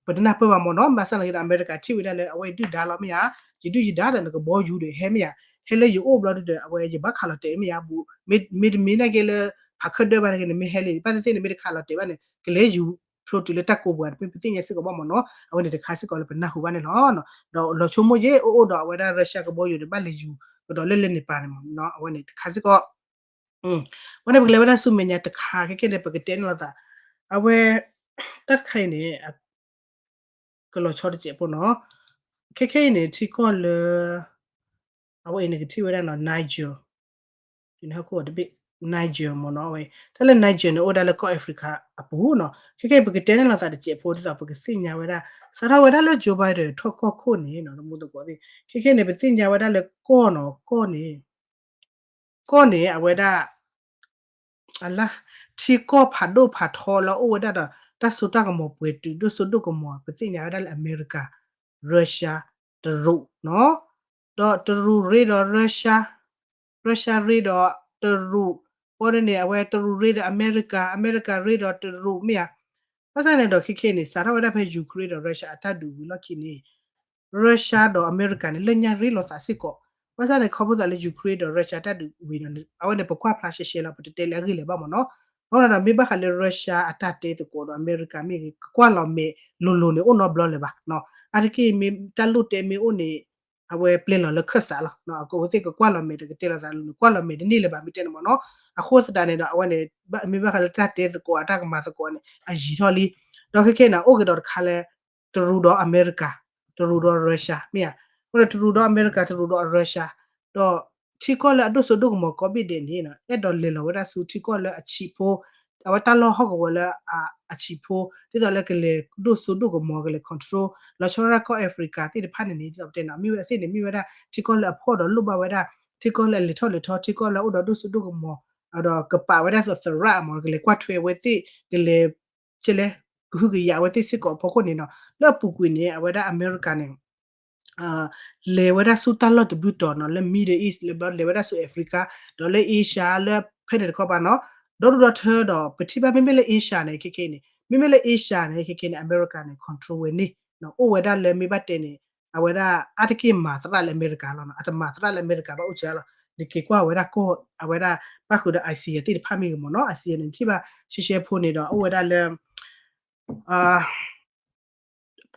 ပတနၢ်ပၢၢ်ဘၣ်မ့ၢ်နီၤ ဘၣ်ဆၣ်သနာ်က့ဒီး အမဲရကၤထံၣ်ဝဲဒၣ်လၢအဝဲဒုၣ်ဒါလီၤမ့ၢ်ဧါ, ယဒုၣ်ယဒါဒီးနကဘီယူၤဒီးဟဲမ့ၢ်ဧါ, ဟဲလၢယအိၣ်ဘျီဒုဒီး အဝဲယဘၣ်ခးလီၤတဲာ်မ့ၢ်ဧါ, မ့တမ့ၢ်နာ်က့လၢ ဖးခၢၣ်ဒၢဘၣ်နာ်က့န့ၣ် မ့ၢ်ဟဲလံ ဘၣ်သ့ၣ်သ့ၣ်န့ၣ် မ့ၢ်တခးလီၤတဲာ်ဘၣ်န့ၣ် ကလဲၤယူၤဖျိတုၤလၢတၢ်ကိးပူၤ တမ့ၢ်ပသ့ၣ်ညါစ့ၢ်ကီးဘၣ်မ့ၢ်နီၤ, အဝဲန့ၣ်တခါစ့ၢ်ကီးလၢပနၢ်ဟူဘၣ်န့ၣ်လီၤ. ဒီးလီၤဆိကမိၣ်ယဲ အိၣ်အိၣ်ဒီးအဝဲဒၣ် Russia ကဘီယူၤဒီးဘၣ်လဲၤယူၤကဒီးလၢလၢန့ၣ်ပၤန့ၣ်မ့ၢ်နီၤ, အဝဲန့ၣ်တခါစ့ၢ်ကီး ဝဲန့ၣ်ပကလဲၤဝဲဒၣ်ဆူမဲာ်ညါတခါ ခဲခဲန့ၣ် ပကတဲန့ၣ်လီၤသး, အဝဲ တၢ်တခါအံၤန့ၣ် ကလီၤဆီတစဲးဖိနီၤ, ခဲခဲအံၤန့ၣ် ထံကီၢ်လၢ အဝဲအံၤန့ၣ်ကထံၣ်ဝဲဒၣ်နီၤ Niger, ဒ်န့ၣ်ဟီၣ်ခိၣ်တဘ့ၣ် Niger မ့ၢ်နီၤ, အဝဲ တၢ်လၢ Niger န့ၣ် အိၣ်ဝဲဒၣ်လၢကီၢ် Africa အပူၤနီၤ, ခဲခဲအံၤ ပကတဲန့ၣ်လီၤသးတစဲးဖိ ဒ်သိးပကသ့ၣ်ညါဝဲဒၣ် စးထီၣ်ဝဲဒၣ်လၢ Joe Biden ထီၣ်ကီၢ်ခိၣ်န့ၣ်နီၤ တမူသကိးသ့ၣ် ခဲခဲန့ၣ် ပသ့ၣ်ညါဝဲဒၣ်လၢကီၢ်နီၤ, ကီၢ်န့ၣ် ကီၢ်န့ၣ် အဝဲဒၣ် အလၢ ထံကီၢ်ဖးဒိၣ်ဖးထီလၢအိၣ်ဝဲဒၣ်ဒီး တၢ်စိတၢ်ကမီၤပှဲၤတုၤဒိၣ်စိဒိၣ်ကမီၤ ပသ့ၣ်ညါဝဲဒၣ်လၢအမဲရကၤ, Russia, တရူးနီၤ, ဒီးတရူးရ့ဒီး Russia, Russia ရ့ဒီးတရူး, ဘီဒ်န့ၣ် အဝဲတရူးရ့ဒီးအမဲရကၤ, အမဲရကၤရ့ဒီးတရူးမ့ၢ်ဧါ, ဘၣ်ဆၣ်န့ၣ်ဒီးခဲခဲန့ၣ် စးထီၣ်ဝဲဒၣ်ဖဲ Ukraine ဒီး Russia အတၢ်ဒုးဝံၤလီၢ်ခံန့ၣ် Russia ဒီးအမဲရကၤန့ၣ် လၢညါရ့လိာ်သးစ့ၢ်ကီး, ဘၣ်ဆၣ်န့ၣ် ခီဖျိသးလၢ Ukraine ဒီး Russia တၢ်ဒုးဝံၤဒီး အဝဲန့ၣ် ပကွၢ်ဖျါရှဲရှဲလီၤ ပတတဲလၢအဂ့ၢ်လၢၤဘၣ်မ့ၢ်နီၤ, အဃိဒီးမ့ၢ်ဘၣ်ဃးလၢ Russia အတၢ်တဲသကိးဒီးအမဲရကၤမ့ၢ်ဂ့ၤ ကကွၢ်လီၤမဲာ်လိၤလိၤန့ၣ် အိၣ်နီတဘျီလၢၤဘၣ်, အါတက့ၢ်မ့ၢ်တၢ်လိၣ်တဲမ့ၢ်အိၣ်န့ၣ် အဝဲပျဲလီၤလၢခၢၣ်စးလီၤ, အဝဲသ့ၣ်ကကွၢ်လီၤမဲာ်ဒီးကတဲလီၤသးလိၤန့ၣ် ကွၢ်လီၤမဲာ်တန့ၢ်လၢၤဘၣ် မ့ၢ်တဲန့ၣ်မ့ၢ်နီၤ, အဃိသတးန့ၣ်ဒီး အဝဲန့ၣ် မ့ၢ်ဘၣ်ဃးလၢတၢ်တဲသကိးအတၢ်ကမၤသကိးန့ၣ် အယံာ်ထီၣ်လံ, ဒီးခဲခဲန့ၣ် အိၣ်က့ၤဒီးတခါလၢ တရူးဒီးအမဲရကၤ, တရူးဒီး Russia မ့ၢ်ဧါ, အဃိဒီးတရူးဒီးအမဲရကၤ တရူးဒီး Russia ဒီးထံကီၢ်လၢအဒိၣ်စိဒိၣ်ကမီၤ ကိးဘ့ၣ်ဒဲး န့ၣ် အဲၣ်ဒိးလဲၤလီၤဝဲဒၣ်ဆူထံကီၢ်လၢအဆံးဖိ, အဝဲတၢ်လီၢ်ဟီၣ်ကဝီၤလၢအဆံးဖိ ဒ်သိးလၢကလဲၤဒိၣ်စိဒိၣ်ကမီၤ ကလဲၤ control လီၤဆီဒၣ်တၢ်ကီၢ် Africa သ့ၣ်တဖၣ်န့ၣ်န့ၣ် ဒ်သိးပတဲန့ၣ် မ့ၢ်ဝဲသ့ၣ်န့ၣ် မ့ၢ်ဝဲဒၣ် ထံကီၢ်လၢအဖှီၣ်ဒီးလိၣ်ဘၣ်ဝဲဒၣ် ထံကီၢ်လၢအလဲၤထီၣ်လဲၤထီ ထံကီၢ်လၢအအိၣ်ဒီးဒိၣ်စိဒိၣ်ကမီၤ ဒီးကပာ်ဝဲဒၣ်သရၣ်မ့ၢ် ကလဲၤကွၢ်ထွဲဝဲသ့ၣ် ကလဲၤ ကဲလဲၣ် ကဟုကယာ်ဝဲသ့ၣ်စ့ၢ်ကီးအဖီခိၣ်န့ၣ်နီၤ လၢအပူၤကွံာ်န့ၣ် အဝဲဒၣ်အမဲရကၤန့ၣ် လဲၤဝဲဒၣ်ဆူတၢ်လီၢ်တဘျုးတီၤနီၤ လၢ Middle East လၢဘျီလဲၤဝဲဒၣ်ဆူ Africa ဒီးလၢ Asia လၢဖဲန့ၣ်တခီပၤနီၤ ဒီဒူၣ်ဒီထၢဒီး ပထံၣ်ဘၣ်မ့မ့ၢ်လၢ Asia န့ၣ် ခဲခဲန့ၣ် မ့မ့ၢ်လၢ Asia န့ၣ် ခဲခဲန့ၣ် အမဲရကၤန့ၣ် control ဝဲန့ၣ် အိၣ်ဝဲဒၣ်လၢမ့ၢ်ဘၣ်တဲန့ၣ် အဝဲဒၣ်အါတက့ၢ်မၤသရၣ်လၢအမဲရကၤလီၤနီၤ အတမၤသရၣ်လၢအမဲရကၤဘၣ်အိၣ်စၢၤလီၤ နက့ၤကွၢ်ဝဲဒၣ်ကီၢ် အဝဲဒၣ်ဘၣ်ဃုာ်ဒီး Asia သ့ၣ်တဖၣ်မ့ၢ်ဂ့ၤမ့ၢ်နီၤ Asia န့ၣ် ထံၣ်ဘၣ်ရှဲရှဲဖိန့ၣ်ဒီး အိၣ်ဝဲဒၣ်လၢ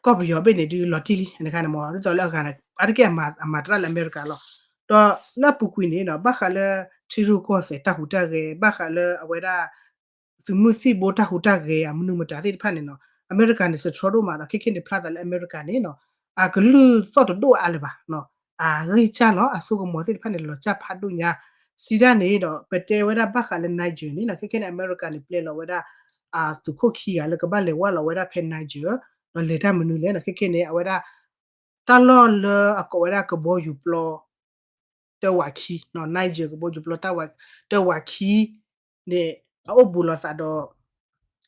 ကီၢ်ပယီၤဘ့ၣ်န့ၣ် ဒုးလီၤတံၢ်လံ အခါန့ၣ်မ့ၢ် ဒ်သိးလၢအဂၤန့ၣ် အါတက့ၢ်အမၤသရၣ်လၢအမဲရကၤလီၤ. ဒီးလၢအပူၤကွံာ်န့ၣ်ဒီး ဘၣ်ဃးလၢ ထံရူၢ်ကီၢ်သဲးတၢ်ဟူးတၢ်ဂဲၤ ဘၣ်ဃးလၢအဝဲဒၣ် သုးမုၢ်သံၣ်ဘိတၢ်ဟူးတၢ်ဂဲၤ အမနုၤမတၤသ့ၣ်တဖၣ်န့ၣ်နီၤ အမဲရကၤန့ၣ် စထြီဒိၣ်မးဒီး ခဲခဲန့ၣ် ဖျါသးလၢအမဲရကၤန့ၣ်နီၤ အကလုၢ်သီၣ်တဒိၣ်အါလၢၤဘၣ် အဂ့ၢ်စၢ်လီၤ အစိကမီၤသ့ၣ်တဖၣ်န့ၣ် လီၤစၢ်ဖးဒိၣ်ညါ စံးဒၣ်န့ၣ်ဒီး ပတဲဝဲဒၣ်ဘၣ်ဃးလၢ Niger န့ၣ်နီၤ ခဲခဲန့ၣ် အမဲရကၤန့ၣ် ပျဲလီၤဝဲဒၣ် အသုးခိၣ်ခံဂၤလၢကဘၣ်လဲၤဝဲလီၤဝဲဒၣ်ဖဲ Niger ဒီးလဲၤတၢ်မနုၤလဲၣ်နီၤ ခဲခဲန့ၣ် အဝဲဒၣ် တၢ်လီၢ်လၢအကိးဝဲဒၣ်ကဘီယူၤပျီ တၢဝးခံ Niger ကဘီယူၤပျီ တၢဝးခံန့ၣ် အအိၣ်ဘူးလိာ်သးဒီး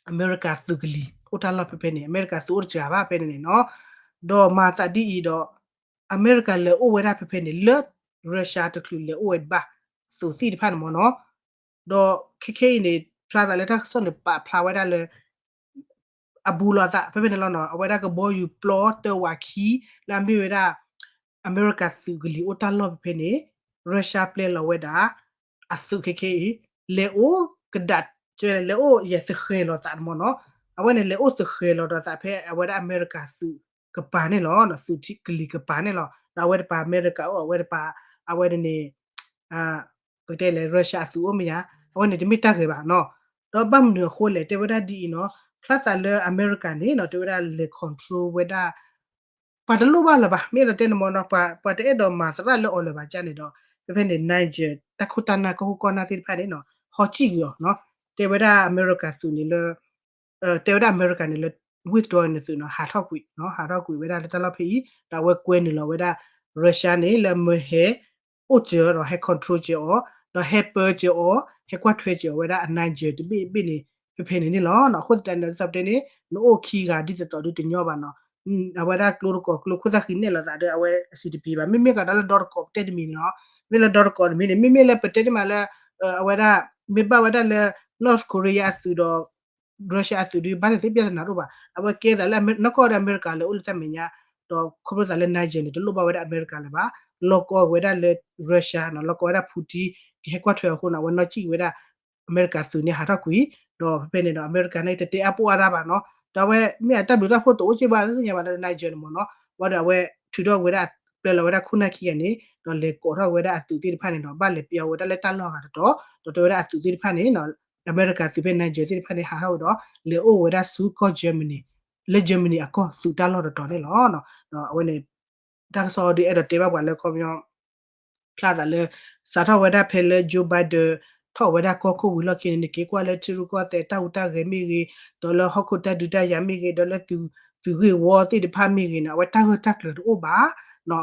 အမဲရကၤသုးကလံၤ အိၣ်တၢ်လီၢ်ဖဲဖဲန့ၣ် အမဲရကၤသုးအိၣ်တစှၤဘၣ်ဖဲန့ၣ်န့ၣ်နီၤ ဒီးမၤသးဒ်အံၤဒီး အမဲရကၤလဲၤအိၣ်ဝဲဒၣ်ဖဲဖဲန့ၣ် လၢ Russia တချုးလဲၤအိၣ်ဝဲဘၣ် သုးသ့ၣ်တဖၣ်န့ၣ်မ့ၢ်နီၤ ဒီးခဲခဲအံၤန့ၣ် ဖျါသးလၢတၢ်ကစီၣ်န့ၣ် ပာ်ဖျါဝဲဒၣ်လၢ အဘူးလိာ်သး ဖဲဖဲန့ၣ်လီၤနီၤ အဝဲဒၣ်ကဘီယူၤပျီတၢဝးခံ လၢအမ့ၢ်ဝဲဒၣ် အမဲရကၤသုးကလံၤအိၣ်တၢ်လီၢ်ဖဲဖဲန့ၣ် Russia ပျဲလီၤဝဲဒၣ် အသုးခဲခဲအံၤ လဲၤအိၣ်ကဒး လဲၤအိၣ်ယဲၢ်သဃဲၤလိာ်သးန့ၣ်မ့ၢ်နီၤ အဝဲန့ၣ်လဲၤအိၣ်သဃဲၤလီၤဒီးသးဖဲအဝဲဒၣ်အမဲရကၤသုး ကပၤန့ၣ်လီၤ သုးကလံၤကပၤန့ၣ်လီၤ ဒီးအဝဲတပၤအမဲရကၤအိၣ် အဝဲတပၤ အဝဲန့ၣ်န့ၣ် ပကတဲလဲၣ် Russia အသုးအိၣ်မ့ၢ်ဧါ အဝဲန့ၣ်တမ့ၢ်တၢ်ဂ့ၤဘၣ်နီၤ ဒီးဘၣ်မနုၤအဃိလဲၣ် တဲဝဲဒၣ်ဒ်အံၤနီၤ ဖျါသးလၢအမဲရကၤန့ၣ်နီၤ တဲဝဲဒၣ်လဲၤ control ဝဲဒၣ် ပှၤတလိၣ်ဘၣ်လၢၤဘၣ် မ့ၢ်အဲၣ်ဒိးတဲန့ၣ်မ့ၢ်နီၤ ပှၤတအဲၣ်ဒိးမၤသရၣ်လၢအီၤလၢၤဘၣ်ကန့ၣ်ဒီး ဖဲဖဲန့ၣ် Niger တၢ်ခိၣ်တၢ်နၢ်ကီၢ်ခိၣ်ကီၢ်နၢ်သ့ၣ်တဖၣ်န့ၣ်နီၤ ဟီကံၣ်ကွံာ်အီၤနီၤ တဲဝဲဒၣ်အမဲရကၤသုးန့ၣ်လၢ တဲဝဲဒၣ်အမဲရကၤန့ၣ်လၢ withdraw န့ၣ်သုးနီၤ ဟးထီၣ်ကွံာ် ဟးထီၣ်ကွံာ်ဝဲဒၣ်လၢတၢ်လီၢ်ဖဲအံၤ ဒီးအဝဲကွဲနုာ်လီၤဝဲဒၣ် Russia န့ၣ် လၢအမၢဟဲ အိၣ်စၢၤဒီးဟဲ control စၢၤအီၤ ဒီးဟဲပၢစၢၤအီၤ ဟဲကွၢ်ထွဲစၢၤအီၤဝဲဒၣ်အ Niger တဘ့ၣ်ဘ့ၣ်န့ၣ် ဖဲဖဲန့ၣ်န့ၣ်လီၤ. အဃိသတးန့ၣ် ဒ်သိးပတဲန့ၣ် နအိၣ်ခံဂၤဒ်သိးသိးဒ်တညီဘၣ်နီၤ အဝဲဒၣ်ကျိတကိးကျိခိၣ်သၣ်ဃံနဲၣ်လိာ်သးဒီး အဝဲအဆံးတပံၤဘၣ် မ့မ့ၢ်ကဒီးလၢဒီတကိးပတဲတမံၤန့ၣ်လီၤ မ့ၢ်လၢဒီတကိးတမံၤန့ၣ် မ့မ့ၢ်လၢပတဲတမံၤလၢ အဝဲဒၣ် မ့ၢ်ဘၣ်ဝဲဒၣ်လၢ North Korea အသုးဒီး Russia အသုးဒ်ဘၣ်သ့ၣ်သ့ၣ် ပြဿနာတအိၣ်ဘၣ် အဝဲကဲသးလၢနီၢ်ကီၢ်ဒီးအမဲရကၤလဲၤအိၣ်လၢတၢ်မဲာ်ညါ ဒီးခီဖျိသးလၢ Niger န့ၣ် တလိၣ်ဘၣ်ဝဲဒၣ်အမဲရကၤလၢၤဘၣ် လီၤကီဝဲဒၣ်လၢ Russia နီၤ လီၤကီဝဲဒၣ် Putin ကဟဲကွၢ်ထွဲအဃိန့ၣ် အဝဲနီၢ်ကံၣ်ဝဲဒၣ် အမဲရကၤသုးန့ၣ်ဟးထီၣ်ကွံာ် ဒီးဖဲဖဲန့ၣ်ဒီး အမဲရကၤန့ၣ် တတဲအါပီၣ်အါတၢ်ဘၣ်နီၤ ဒီးအဝဲမ့ၢ်အတၢ်ဘျုးတၢ်ဖှိၣ်တအိၣ်က့ဘၣ် သ့ၣ်ညါဘၣ်လၢ Niger န့ၣ်မ့ၢ်နီၤ ဝံၤဒီးအဝဲထုးထီၣ်ဝဲဒၣ် ပျဲလီၤဝဲဒၣ်ခိၣ်နၢ်ခံဂၤန့ၣ် ဒီးလဲၤကိးထီၣ်ဝဲဒၣ်အသုးသ့ၣ်တဖၣ်န့ၣ်ဒီး ဘၣ်လဲၤပျဲဝဲဒၣ်လၢတၢ်လီၢ်ဂၤတတီၤ ဒီးတဲဝဲဒၣ်အသုးသ့ၣ်တဖၣ်န့ၣ် အမဲရကၤသုးဖဲ Niger သ့ၣ်တဖၣ်န့ၣ် ဟးထီၣ်ဝဲဒီး လဲၤအိၣ်ဝဲဒၣ်ဆူကီၢ် Germany လၢ Germany အကီၢ်သုးတၢ်လီၢ်တတီၤန့ၣ်လီၤ. ဒီးအဝဲန့ၣ် တၢ်ကစီၣ်ဒ်အဲၣ်ဒိးတဲဘၣ်ပှၤလၢခီပညီ ဖျါသးလၢ စးထီၣ်ဝဲဒၣ်ဖဲလၢ Joe Biden ထီၣ်ဝဲဒၣ်ကီၢ်ခိၣ်ဝံၤလီၢ်ခံန့ၣ် နက့ၤကွၢ်လၢထံရူၢ်ကီၢ်သဲး တၢ်ဟူးတၢ်ဂဲၤမ့ၢ်ဂ့ၤ, ဒီးလၢဟီၣ်ခိၣ်တၢ်ဒုးတၢ်ယၤမ့ၢ်ဂ့ၤ, ဒီးလၢသုးဂ့ၢ်ဝီသ့ၣ်တဖၣ်မ့ၢ်ဂ့ၤန့ၣ် အဝဲတၢ်ဂၢၢ်တၢ်ကျၢၤတအိၣ်ဘၣ်,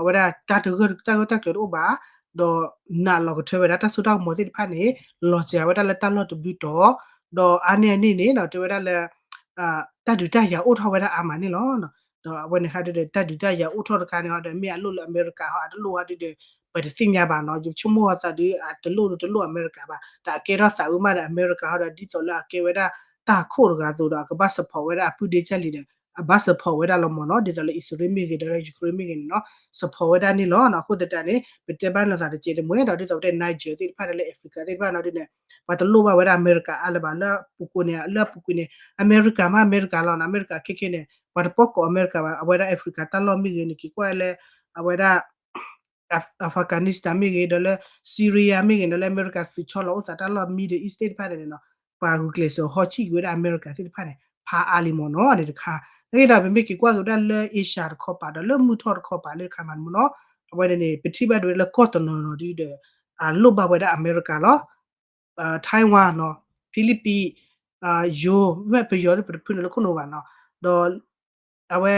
အဝဲဒၣ်တၢ်တဂၢၢ်တၢ်ဂၢၢ်တၢ်ကျၢၤတအိၣ်ဘၣ်, ဒီးနာ်လီၤကထၢဝဲဒၣ်တၢ်စိတၢ်ကမီၤသ့ၣ်တဖၣ်န့ၣ် လီၤစှၤဝဲဒၣ်လၢတၢ်လီၢ်တဘျုးတီၤ, ဒီးအါန့ၢ်အန့ၣ်န့ၣ် တဲဝဲဒၣ်လၢ တၢ်ဒုးတၢ်ယၤအိၣ်ထီၣ်ဝဲဒၣ်အါမးန့ၣ်လီၤ. ဒီးအဝဲန့ၣ်ဟးဒုးဒီး တၢ်ဒုးတၢ်ယၤအိၣ်ထီၣ်တခါန့ၣ်ဒီး မ့ၢ်အလိၣ်လၢအမဲရကၤဟီ အတလိၣ်ဟီဒုးဒီး ပတသ့ၣ်ညါဘၣ်နီၤ, ယဆိကမိၣ်အသးဒုး အတလိၣ်တလိၣ်အမဲရကၤဘၣ်, တၢ်အကဲထီၣ်သးအုးမးဒီးအမဲရကၤဟီဒီး ဒ်သိးလၢအကဲဝဲဒၣ်တၢ်ခိၣ်တဂၤအသိးဒီး အကဘၣ် support ဝဲဒၣ်အပုၢ်ဒ့ကၢ်လံၤဒီး အဘၣ် support ဝဲဒၣ်လီၤမၢ်နီၤ, ဒ်သိးလၢအံၣ်စရ့လးမ့ၢ်ဂ့ၤ ဒီးလၢ Ukraine မ့ၢ်ဂ့ၤန့ၣ်နီၤ support ဝဲဒၣ်န့ၣ်လီၤ. အဃိသတးန့ၣ် ပတဲဘၣ်လိာ်သးတစဲးတမှဲၤဒီး ဒ်သိးပတဲ Niger သ့ၣ်တဖၣ်န့ၣ် လၢ Africa သ့ၣ်တဖၣ်နီၤဒ်န့ၣ် ပှၤတလိၣ်ဘၣ်ဝဲဒၣ်အမဲရကၤအါလၢၤဘၣ်, လၢအပူၤကွံာ်န့ၣ် လၢအပူၤကွံာ်န့ၣ် အမဲရကၤမး အမဲရကၤလီၤနီၤ, အမဲရကၤခဲခဲန့ၣ် ပှၤတပိာ်ကိးအမဲရကၤဘၣ်, အဝဲဒၣ် Africa တၢ်လီၢ်မ့ၢ်ဂ့ၤန့ၣ် က့ၤကွၢ်လၢ အဝဲဒၣ် Afghanistan မ့ၢ်ဂ့ၤ ဒီးလၢ Syria မ့ၢ်ဂ့ၤ ဒီးလၢအမဲရကၤသုးဆီလီၤအိၣ်သးတၢ်လီၢ် Middle East သ့ၣ်တဖၣ်န့ၣ်နီၤ, ပှၤဂုာ်ကျဲးစၢးဟီကံၣ်က့ၤဝဲဒၣ်အမဲရကၤသ့ၣ်တဖၣ်န့ၣ် ဖးအါလံမၢ်နီၤ, န့ၣ်တခါ, လၢက့ဒီး ပမ့ၢ်က့ၤကွၢ်က့ၤဝဲဒၣ်လၢ Asia တခီပၤ ဒီးလၢမုၢ်ထီၣ်တခီပၤလၢတခါမးန့ၣ်မၢ်နီၤ, အဝဲန့ၣ်န့ၣ် ပထံၣ်ဘၣ်ဒၣ်ဝဲလၢကီၢ်တနီၤနီၤဒ်ဒီး လိၣ်ဘၣ်ဝဲဒၣ်အမဲရကၤလီၤ. Taiwan နီၤ, Philippines, ယိၤ မ့ၢ်ပယီၤဒ်ပတဖုန့ၣ်လၢခိၣ်နူာ်ဘၣ်နီၤ, ဒီး အဝဲ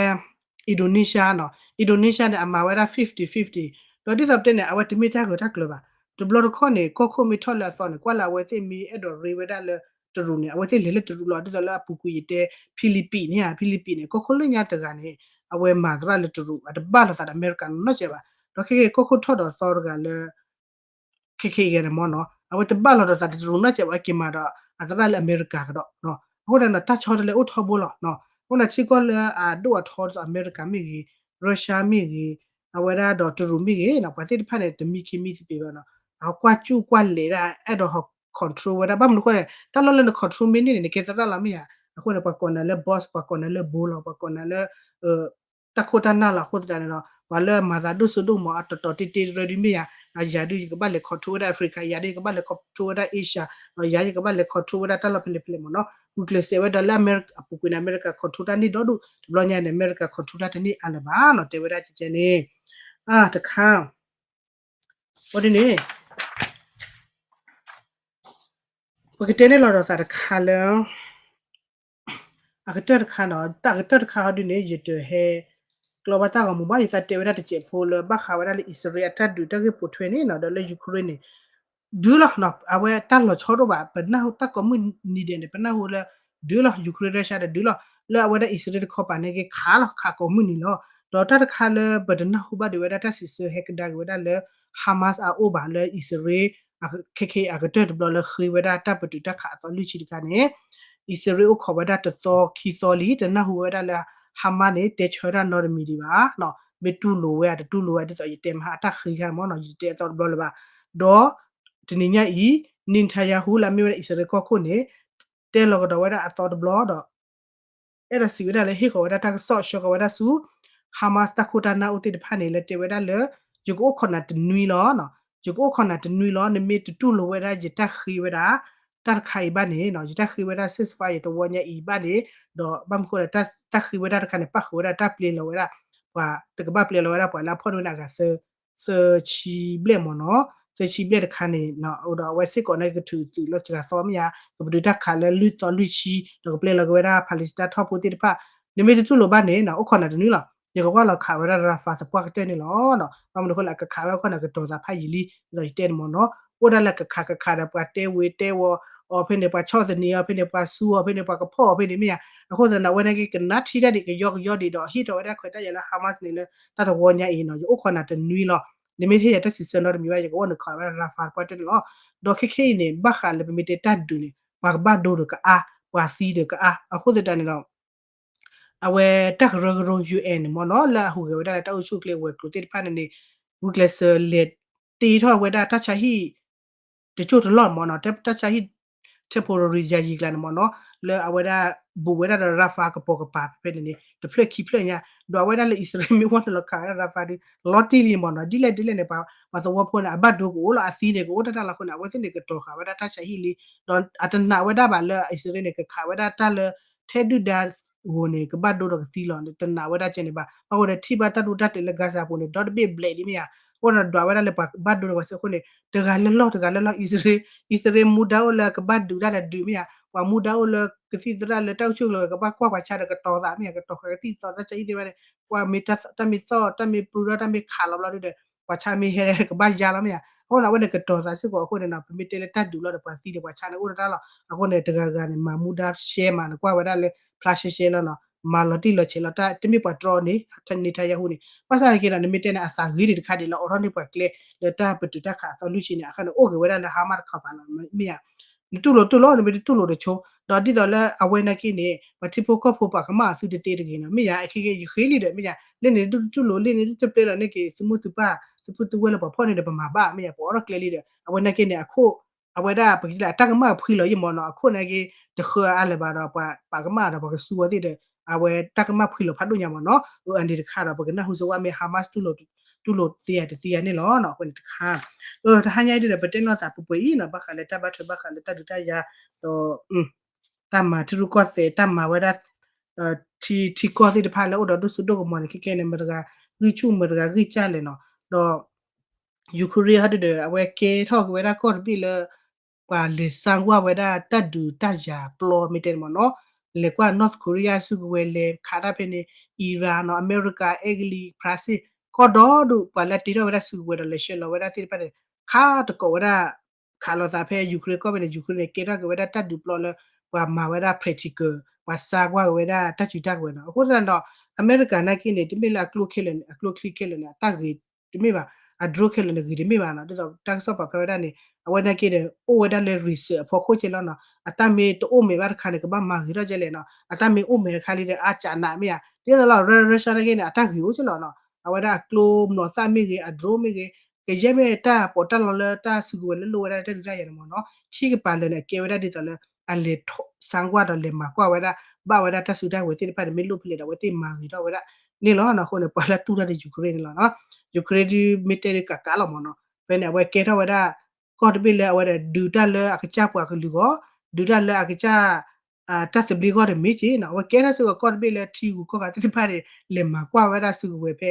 Indonesia နီၤ, Indonesia န့ၣ် အမၤဝဲဒၣ် fifty fifty, ဒီးဒ်သိးပတဲန့ၣ် အဝဲတမ့ၢ်တၢ်ဂၢၢ်တၢ်ကျၢၤဘၣ်, တဘျီတခီၣ်န့ၣ် ကီၢ်ခိၣ်မ့ၢ်ထီၣ်လၢအသီန့ၣ် ကွၢ်လၢအဝဲသ့ၣ်မ့ၢ်အဲၣ်ဒိးရ့ဝဲဒၣ်လၢတရူးန့ၣ် အဝဲသ့ၣ်လဲၤလၢတရူးလီၤ, ဒ်သိးလၢအပူၤကွံာ်ယတဲ Philippines န့ၣ်ဧါ, Philippines န့ၣ် ကီၢ်ခိၣ်လၢညါတဂၤန့ၣ် အဝဲမၤသရၣ်လၢတရူး အတဘၣ်လိာ်သးဒီးအမဲရကၤနီတစဲးဘၣ်, ဒီးခဲကဲကီၢ်ခိၣ်ထီၣ်ဒီးသီတဂၤလၢ ခဲခဲအံၤဂၤန့ၣ်မၢ်နီၤ, အဝဲတဘၣ်လီၤဒီးသးတရူးနီတစဲးဘၣ်, အက့ၤမၤဒီးအသရၣ်လၢအမဲရကၤကဒီး, အဃိန့ၣ် တၢ်ဆီတလဲအိၣ်ထီဘိလီၤ, အဃိန့ၣ်ထံကီၢ်လၢအဒိၣ်အထီဒ်သိးအမဲရကၤမ့ၢ်ဂ့ၤ, Russia မ့ၢ်ဂ့ၤ, အဝဲဒၣ်ဒီးတရူးမ့ၢ်ဂ့ၤနီၤ, ပှၤသ့ၣ်တဖၣ်န့ၣ် တမံခ့မံသပ့ၤဘၣ်နီၤ, အကွၢ်ကၠူၣ်ကွၢ်လဲၤဒၣ် အဲၣ်ဒိးဟီ control ဝဲဒၣ်, ဘၣ်မနုၤဃိလဲၣ် တၢ်လီၢ်လၢန control မ့ၢ်န့ၢ်န့ၣ် နကဲသရၣ်လီၤမ့ၢ်ဧါ, အဃိန့ၣ် ပှၤကိးနၤလၢ boss, ပှၤကိးနၤလၢ ဘိလီၤ, ပှၤကိးနၤလၢ တၢ်ခိၣ်တၢ်နၢ်လီၤ, အဃိသတးန့ၣ်ဒီး ပှၤလၢမၤသးဒိၣ်စိဒိၣ်ကမီၤအတီၤတီၤတ့တ့တရၢဒ်မ့ၢ်ယၤ, ယၤဒုးယကဘၣ်လဲၤ control ဝဲဒၣ် Africa, ယၤဒုးယကဘၣ်လဲၤ control ဝဲဒၣ် Asia, ဒီးယၤယကဘၣ်လဲၤ control ဝဲဒၣ်တၢ်လီၢ်ဖဲလဲၣ်ဖဲလဲၣ်မၢ်နီၤ, ဂုာ်ကျဲးစၢးဝဲဒၣ်လၢအမဲရကၤအပူၤကွံာ်န့ၣ် အမဲရကၤ control တၢ်န့ၢ်ဒီဒူၣ်, တဘျီညါန့ၣ် အမဲရကၤ control တၢ်တန့ၢ်အါလၢၤဘၣ်နီၤ, တဲဝဲဒၣ်ကဲကဲန့ၣ်, တခါ, အဒ်န့ၣ် ပကတဲန့ၣ်လီၤဒီးသးတခါလၢ အကတၢၢ်တခါနီၤ, တၢ်အကတၢၢ်တခါဟီဒုန့ၣ် ယတဟဲကျီဘၣ်တၢ်ဂီၤမူဘၣ်, ယသးတဲဝဲဒၣ်တစဲးဖိလၢဘၣ်ဃးဝဲဒၣ်လၢအံၣ်စရ့လးအတၢ်ဒုးတၢ်ဂ့ၢ်ပိာ်ထွဲန့ၣ်နီၤ, ဒီးလၢ Ukraine န့ၣ် ဒုးလီၤနီၤ, အဝဲတၢ်လီၤဆီဒိၣ်ဘၣ်, ပနၢ်ဟူတၢ်ကိးမုၢ်နံၤဒဲးန့ၣ် ပနၢ်ဟူလၢ ဒုးလီၤ Ukraine Russia ဒီးဒုးလီၤ, လၢအဝဲဒၣ်အံၣ်စရ့လးတခီပၤန့ၣ်က့ၤခးလီၤ, ခးကိးမုၢ်နံၤလီၤ. ဒီးတၢ်တခါလၢပတနၢ်ဟူဘၣ်ဒံးဝဲဒၣ်တၢ်စံးဆၢဟဲကဒါက့ၤဝဲဒၣ်လၢ Hamas အအိၣ်ဘၣ်လၢအံၣ်စရ့လး ခဲခဲအကတၢၢ်တဘျီလၢဃ့ဝဲဒၣ်တၢ်ပတုာ်တၢ်ခးအသီလွံၢ်ဆံတခါန့ၣ် အံၣ်စရ့လးအိၣ်ခိးဝဲဒၣ်တသီခံသီလံ, တနၢ်ဟူဝဲဒၣ်လၢ Hamas န့ၣ် တဲဆၢတၢ်နီတမံၤဒံးဘၣ်, မ့ၢ်တူၢ်လိာ်ဝဲဧါ တတူၢ်လိာ်ဝဲဧါ ဒ်သိးယတဲမဟါအတၢ်ဃ့ခါန့ၣ်မ့ၢ်နီၤ, ယတတဲအသီတဘျီလၢၤဘၣ်. ဒီး တနံၤညါအံၤ Netanyahu လၢအမ့ၢ်ဝဲဒၣ်အံၣ်စရ့လးကီၢ်ခိၣ်န့ၣ် တဲလီၤကဒီးဝဲဒၣ်အသီတဘျီဒီး အဲၣ်ဒိးစံးဝဲဒၣ်လၢဟ့ၣ်ဃီၤဝဲဒၣ်တၢ်ကစီၣ်ဆှၢဃီၤဝဲဒၣ်ဆူ Hamas တၢ်ခိၣ်တၢ်နၢ်အိၣ်သ့ၣ်တဖၣ်န့ၣ် လၢတဲဝဲဒၣ်လၢ ယကအိၣ်ခိးနၤတနွံလီၤ, ယကအိၣ်ခိးနၤတနွံလီၤ, နမ့ၢ်တတူၢ်လိာ်ဝဲဒၣ်ယတၢ်ဃ့ဝဲဒၣ် တၢ်တခါအံၤဘၣ်န့ၣ် ယတၢ်ဃ့ဝဲဒ၁ၣ် ceasefire တဝီညါအံၤဘၣ်န့ၣ်, ဒီးဘၣ်မနုၤဃိလဲၣ် တၢ်ဃ့ဝဲဒၣ်တခါန့ၣ် ပၣ်ဃုာ်ဝဲဒၣ်တၢ်ပျဲလီၤဝဲဒၣ် ပှၤတကဘၣ်ပျဲလီၤဝဲဒၣ်ပှၤလၢအဖီၣ်န့ၢ်ဝဲဒၣ်အဂၤ သၢဆံဘျဲၣ်မ့ၢ်နီၤ, သၢဆံဘျဲၣ်တခါန့ၣ် ဒီးအဝဲစ့ၢ်ကီးန့ၣ် ကထုးသုးလီၤစှၤသီမ့ၢ်ဧါ, ကပတုာ်တၢ်ခးလၢလွံၢ်သီလွံၢ်ဆံ ဒီးကပျဲလီၤက့ၤဝဲဒၣ် Palestine ထီၣ်ဖိသ့ၣ်တဖၣ်, နမ့ၢ်တတူၢ်လိာ်ဘၣ်န့ၣ် အိၣ်ခိးနၤတနွံလီၤ, ယကကွၢ်လီၤခးဝဲဒၣ် Rafah သပှၢ်ကတၢၢ်န့ၣ်လီၤ. ဘၣ်မနုၤဃိလဲၣ် အကခးဝဲအခိၣ်န့ၣ် ကတီၤသးဖးယံာ်လံ ဒ်သိးယတဲန့ၣ်မ့ၢ်နီၤ, အိၣ်ဒၣ်လၢကခးကခးဒီးပှၤတဲဝ့ၤတဲဝီၤအီၤဖဲန့ၣ် ပှၤဆီၣ်သနံးအီၤဖဲန့ၣ် ပှၤစူၤအီၤဖဲန့ၣ် ပှၤကဖီၣ်အီၤဖဲန့ၣ်မ့ၢ်ဧါ, အဃိသတးန့ၣ် အဝဲန့ၣ်က့ၤကနၣ်ထံတၢ်ဒံးကယီကယီဒံးဒီးဟ့ၣ်ထီၣ်ဝဲဒၣ်ခွဲးတၢ်ယာ်လၢ Hamas န့ၣ်လၢတၢ်တဝီညါအံၤနီၤ, ယအိၣ်ခိးနၤတနွံလီၤ, နမ့ၢ်တဟ့ၣ်ယၤတၢ်စံးဆၢနီတမံၤဘၣ် ယကအိၣ်နုာ်ခးဝဲဒၣ် Rafah တပှၢ်တၢၢ်န့ၣ်လီၤ. ဒီးခဲခဲအံၤန့ၣ် ဘၣ်ဃးလၢပမ့ၢ်တဲတၢ်ဒုးန့ၣ် ပှၤကဘၣ်ဒိဒီးကအါ ပှၤသံဒီးကအါ, အဃိသတးန့ၣ်ဒီး အဝဲတၢ်ကရၢကရိ UN န့ၣ်မ့ၢ်နီၤ လၢအဟူးဂဲၤဝဲဒၣ်လၢတၢ်အိၣ်ဆူၣ်အိၣ်ချ့ဝဲၤကျိၤသ့ၣ်တဖၣ်န့ၣ်န့ၣ် ဂုာ်ကျဲးစၢးလဲၤတ့ထီၣ်ဝဲဒၣ်တၢ်ဆါဟံၣ် တကၠိၢ်တလီၢ်မ့ၢ်နီၤ, တၢ်ဆါဟံၣ် temporary ယၤယံၤကျါန့ၣ်မ့ၢ်နီၤ, လၢအဝဲဒၣ် ဘူးဝဲဒၣ်ဒီး Rafah ကပိာ်ကပၤဖဲဖဲန့ၣ်န့ၣ် တဖျၢၣ်ခံဖျၢၣ်ညါ, ဒီးအဝဲဒၣ်လၢအံၣ်စရ့လးမ့ၢ်ဝဲနုာ်လီၤခးဝဲဒၣ် Rafah ဒီး လီၤတံၢ်လံမ့ၢ်နီၤ, ဒ်လဲၣ်ဒ်လဲၣ်န့ၣ် ပှၤသဝီဖိန့ၣ် အဘၣ်ဒိကအိၣ်လီၤ အသံန့ၣ်ကအိၣ်တၢ်တၢ်လီၤအဃိန့ၣ် အဝဲသ့ၣ်န့ၣ်ကတီၤဃာ်ဝဲဒၣ်တၢ်ဆါဟံၣ်လံ, ဒီးအတနာ်ဝဲဒၣ်ဘၣ်လၢအံၣ်စရ့လးန့ၣ် ကခးဝဲဒၣ်တၢ်လၢ ထဲဒုၣ်ဒါ ဧိၤန့ၣ် ကဘၣ်ဒိဒီးကသံလီၤန့ၣ် တနာ်ဝဲဒၣ်ကဲန့ၣ်ဘၣ်. ဘၣ်ဃိဒီးထံၣ်ဘၣ်တၢ်ဒိတၢ်တဲာ်လၢ Gaza ပူၤန့ၣ် ဒီတဘ့ၣ်ဘျဲးလံမ့ၢ်ဧါ. အဃိဒီးဒွးဝဲဒၣ်လၢပှၤဘၣ်ဒိဒီးပှၤသ့ၣ်အဃိန့ၣ် တဂၤလၢလီၢ်တဂၤလၢလီၢ် အံၣ်စရ့လး အံၣ်စရ့လးမူဒါအိၣ်လၢကဘၣ်ဒုးတၢ်ဒီးဒုးမ့ၢ်ဧါ. ပှၤမူဒါအိၣ်လၢကသံၣ်သရၣ်လၢတၢ်အိၣ်ဆူၣ်လီၤကဘၣ်ကွၢ်ပှၤဆါဒီးကတီၤသးမ့ၢ်ဧါ ကတီၤဃာ်ကသံၣ်သီတၢ်ဆါဟံၣ်သ့ၣ်တဖၣ်န့ၣ် ပှၤမ့ၢ်တၢ်မ့ၢ်သီၣ်တၢ်မ့ၢ်ပြူဒီးတၢ်မ့ၢ်ခးလီၤဘျီဒုဒီး ပှၤဆါမ့ၢ်ဟဲကဘၣ်ယါလီၤမ့ၢ်ဧါ. အဃိန့ၣ် အဝဲန့ၣ်ကတီၤသးစ့ၢ်ကီးအဃိန့ၣ်နီၤ ပမ့ၢ်တဲလၢတၢ်ဒုးလီၤဒီးပှၤသံဒီးပှၤဆါန့ၣ်အိၣ်တၢ်လီၤ. အဃိန့ၣ် တဂၤဂၤန့ၣ် မၤမူဒါရှဲမး နကွၢ်ဝဲဒၣ်လၢ ဖျါရှဲရှဲလီၤနီၤ မၤလီၤတံၢ်လီၤဆဲးလီၤတၢ် တမ့ၢ်ပှၤတြီန့ၣ် Netanyahu န့ၣ် ဘၣ်ဆၣ်သနာ်က့ဒီး နမ့ၢ်တဲန့ၣ် အသးဂ့ၤဒံးတခါဒံးလၢအိးထီၣ်န့ၢ်ပှၤကျဲလၢတၢ်ပတုာ်တၢ်ခးအသီလွံၢ်ဆံန့ၣ် အခါန့ၣ် အိၣ်ဂ့ၤဝဲဒၣ်လၢ Hamas တခီပၤလီၤ မ့ၢ်ဧါ. နတူၢ်လိာ်တူၢ်လိာ် နမ့ၢ်တတူၢ်လိာ်တဆိ ဒီးဒ်သိးလၢအဝဲနာ်က့န့ၣ် ပှၤထံဖိကီၢ်ဖိပှၤကမၣ်အသုတသ့တဂ့ၤနီၤ မ့ၢ်ဧါ. အခဲက့ ယဃ့လံဒီး မ့ၢ်ဧါ လၢန့ၣ်ဒူၣ်တတူၢ်လိာ် လၢန့ၣ်ဒူၣ်တပျဲလီၤန့ၢ်က့ၤ သုမိၢ်သုပၢ် သုပုၢ်သုဝဲၢ်လၢပှၤဖီၣ်န့ၣ်ဒီး ပမၤဘၣ် မ့ၢ်ဧါ ပအိးထီၣ်ကျဲလံဒီး အဝဲနာ်က့န့ၣ် အခိၣ် အဝဲဒၣ် ပကတဲလၢအတၢ်ကမၣ်ဖှံလီၤယံၣ်မ့ၢ်နီၤ အခိၣ်နာ်က့ တဃၢအါလၢၤဘၣ်ဒီး ပှၤကမၣ်ဒီးပှၤကစူဝဲသ့ၣ်ဒီး အဝဲတၢ်ကမၣ်ဖှံလီၤဖးဒိၣ်ညါမ့ၢ်နီၤ အၢ အန့ၣ်တခါဒီး ပကနၢ်ဟူစ့ၢ်ဝဲမ့ၢ် Hamas တူၢ်လိာ်သ့ဧါတသ့ဧါန့ၣ်လီၤနီၤ အဃိန့ၣ်တခါ အၢ တဟါညါအံၤဒီး ပတဲနီၢ်သးပှဲၤပှဲၤအံၤနီၤ ဘၣ်ဃးလၢတၢ်ဘၣ်ထွဲဘၣ်ဃးလၢတၢ်ဒုးတၢ်ယၤ ဒီး တၢ်မၤထံရူၢ်ကီၢ်သဲး တၢ်မၤဝဲဒၣ် ထံ ထံကီၢ်သ့ၣ်တဖၣ်လၢအိၣ်ဒီးဒိၣ်စိဒိၣ်ကမီၤန့ၣ် ခဲကဲန့ၣ် မတၤတဂၤဂံၢ်ဆူၣ် မတၤတဂၤဂံၢ်စၢ်လဲၣ်နီၤ ဒီး Ukraine ဟီဒုဒီး အဝဲကဲထီၣ်က့ၤဝဲဒၣ်ကီၢ်တဘ့ၣ်လၢ ပှၤလဲၤစါကွၢ်ဝဲဒၣ်တၢ်ဒုးတၢ်ယၤပျီမ့ၢ်တဲန့ၣ်မ့ၢ်နီၤ လဲၤကွၢ် North Korea စုကဝဲၤ လဲၤခးတၢ်ဖဲန့ၣ် Iran နီၤ အမဲရကၤ အ့ကလံး ဖရၣ်စ့ၣ် ကီၢ်ဒီဒူၣ် ပှၤလၢတ့ထီၣ်ဝဲဒၣ်စုကဝဲၤဒီးလဲၤဆှၢလီၤဝဲဒၣ်သ့ၣ်တဖၣ်န့ၣ် ခးတကိးဝဲဒၣ် ခးလိာ်သးဖဲ Ukraine ကီၢ်ဖဲန့ၣ် Ukraine န့ၣ် ကဲထီၣ်က့ၤဝဲဒၣ်တၢ်ဒုးပျီလၢ ပှၤမၤဝဲဒၣ် practical ပှၤစါကွၢ်က့ၤဝဲဒၣ်တၢ်စုတၢ်ကဝဲၤနီၤ အဃိသတးဒီး အမဲရကၤနာ်က့န့ၣ် တမ့ၢ်လၢအကျိခဲလၢာ်န့ၣ် အကျိချံခဲလၢာ်န့ၣ် အတၢ်ဂ့ၤတမ့ၢ်ဘၣ် အ drone ခဲလၢာ်န့ၣ် ဂ့ၤတမ့ၢ်ဘၣ်နီၤ ဒ်သိးတၢ်ကစီၣ်ပာ်ဖျါဝဲဒၣ်န့ၣ် အဝဲနာ်က့ဒီး အိၣ်ဝဲဒၣ်လၢ research အဖီခိၣ်ကဲလီၤနီၤ အတၢ်မ့ၢ်တအိၣ်မဲာ်ဘၣ်တခါန့ၣ် ကဘၣ်မၤဂ့ၤထီၣ်ကဲလဲၣ်နီၤ အတၢ်မ့ၢ်အိၣ်မဲာ်တခါလံဒီး အါစးနးမ့ၢ်ဧါ ဒ်သိးလီၤ Russia နာ်က့န့ၣ် အတၢ်ဂ့ၤအိၣ်ကဲလီၤနီၤ အဝဲဒၣ်အကျိမနီၤသၣ်မ့ၢ်ဂ့ၤ အ drone မ့ၢ်ဂ့ၤ ကယဲၢ်မ့ၢ်တၢ်ပီးတၢ်လီလၢတၢ်စုကဝဲၤလၢလိၣ်ဝဲဒၣ်တၢ်ဒုးတၢ်ယၤန့ၣ်မ့ၢ်နီၤ ခံကပၤလၢာ်န့ၣ် အကဲဝဲဒၣ်ဒ်သိးလၢ အလဲၤစါကွၢ်ဒီးလဲၤမၤကွၢ်ဝဲဒၣ် ဘၣ်ဝဲဒၣ်တၢ်စုတၢ်ကဝဲၤသ့ၣ်တဖၣ်န့ၣ် မ့ၢ်လိၣ်ဖဲလဲၣ်ဒီး အဝဲသ့ၣ်မၤဂ့ၤထီၣ်ဝဲဒၣ်န့ၣ်လီၤ. အဃိန့ၣ် ပှၤလၢတူၢ်တၢ်ဒီး Ukraine န့ၣ်လီၤနီၤ Ukraine ဒုးမ့ၢ်တဲဒုးကးကးလီၤမ့ၢ်နီၤ ဖဲန့ၣ် အဝဲကဲထီၣ်ဝဲဒၣ် ကီၢ်တဘ့ၣ်လၢအဝဲဒၣ်ဒုးတၢ်လၢအကစၢ်ပှၤကလုာ်ဂီၢ် ဒုးတၢ်လၢအကစၢ် တၢ်သဘျ့ဂီၢ်တမ့ၢ်က့နီၤ အဝဲကဲထီၣ်စ့ၢ်ကီးကီၢ်တဘ့ၣ်လၢထံဂုၤကီၢ်ဂၤသ့ၣ်တဖၣ်န့ၣ် လဲၤမၤကွၢ်ဝဲဒၣ်စုကဝဲၤဖဲ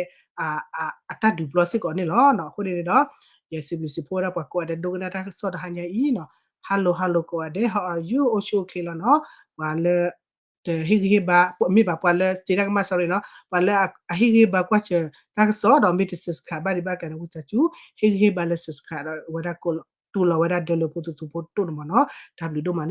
အတၢ်ဒုးပျီစ့ၢ်ကီးန့ၣ်လီၤ. အဃိန့ၣ်ဒီး ယစံးဘျုးစံးဖှိၣ်ဝဲဒၣ်ပှၤကိးဂၤဒဲးဒိကနၣ်တၢ်ကစီၣ်တဟါညါအံၤနီၤ Hello hello ကိးဂၤဒဲး how are you အိၣ်ဆူၣ်အိၣ်ချ့လီၤနီၤ ပှၤလၢ ဟ့ၣ်ဂံၢ်ဟ့ၣ်ဘါ မ့ၢ်ဘၣ်ပှၤလၢ စ့တၢ်ကမၣ် sorry နီၤ, ပှၤလၢအဟ့ၣ်ဂံၢ်ဟ့ၣ်ဘါကွၢ်စၢၤတၢ်ကစီၣ်ဒီး မ့ၢ်တ subscribe ဘၣ်ဒံးဘၣ်ကျါန့ၣ် ဝံသးစူၤ ဟ့ၣ်ဂံၢ်ဟ့ၣ်ဘါလၢ subscribe ဒီးဝဲဒၣ် တူၢ်လိာ်ဝဲဒၣ်ဒၢလၢဖိသသူဖိဒိၣ်န့ၣ်မ့ၢ်နီၤ, တၢ်ဘျုးဒိၣ်မး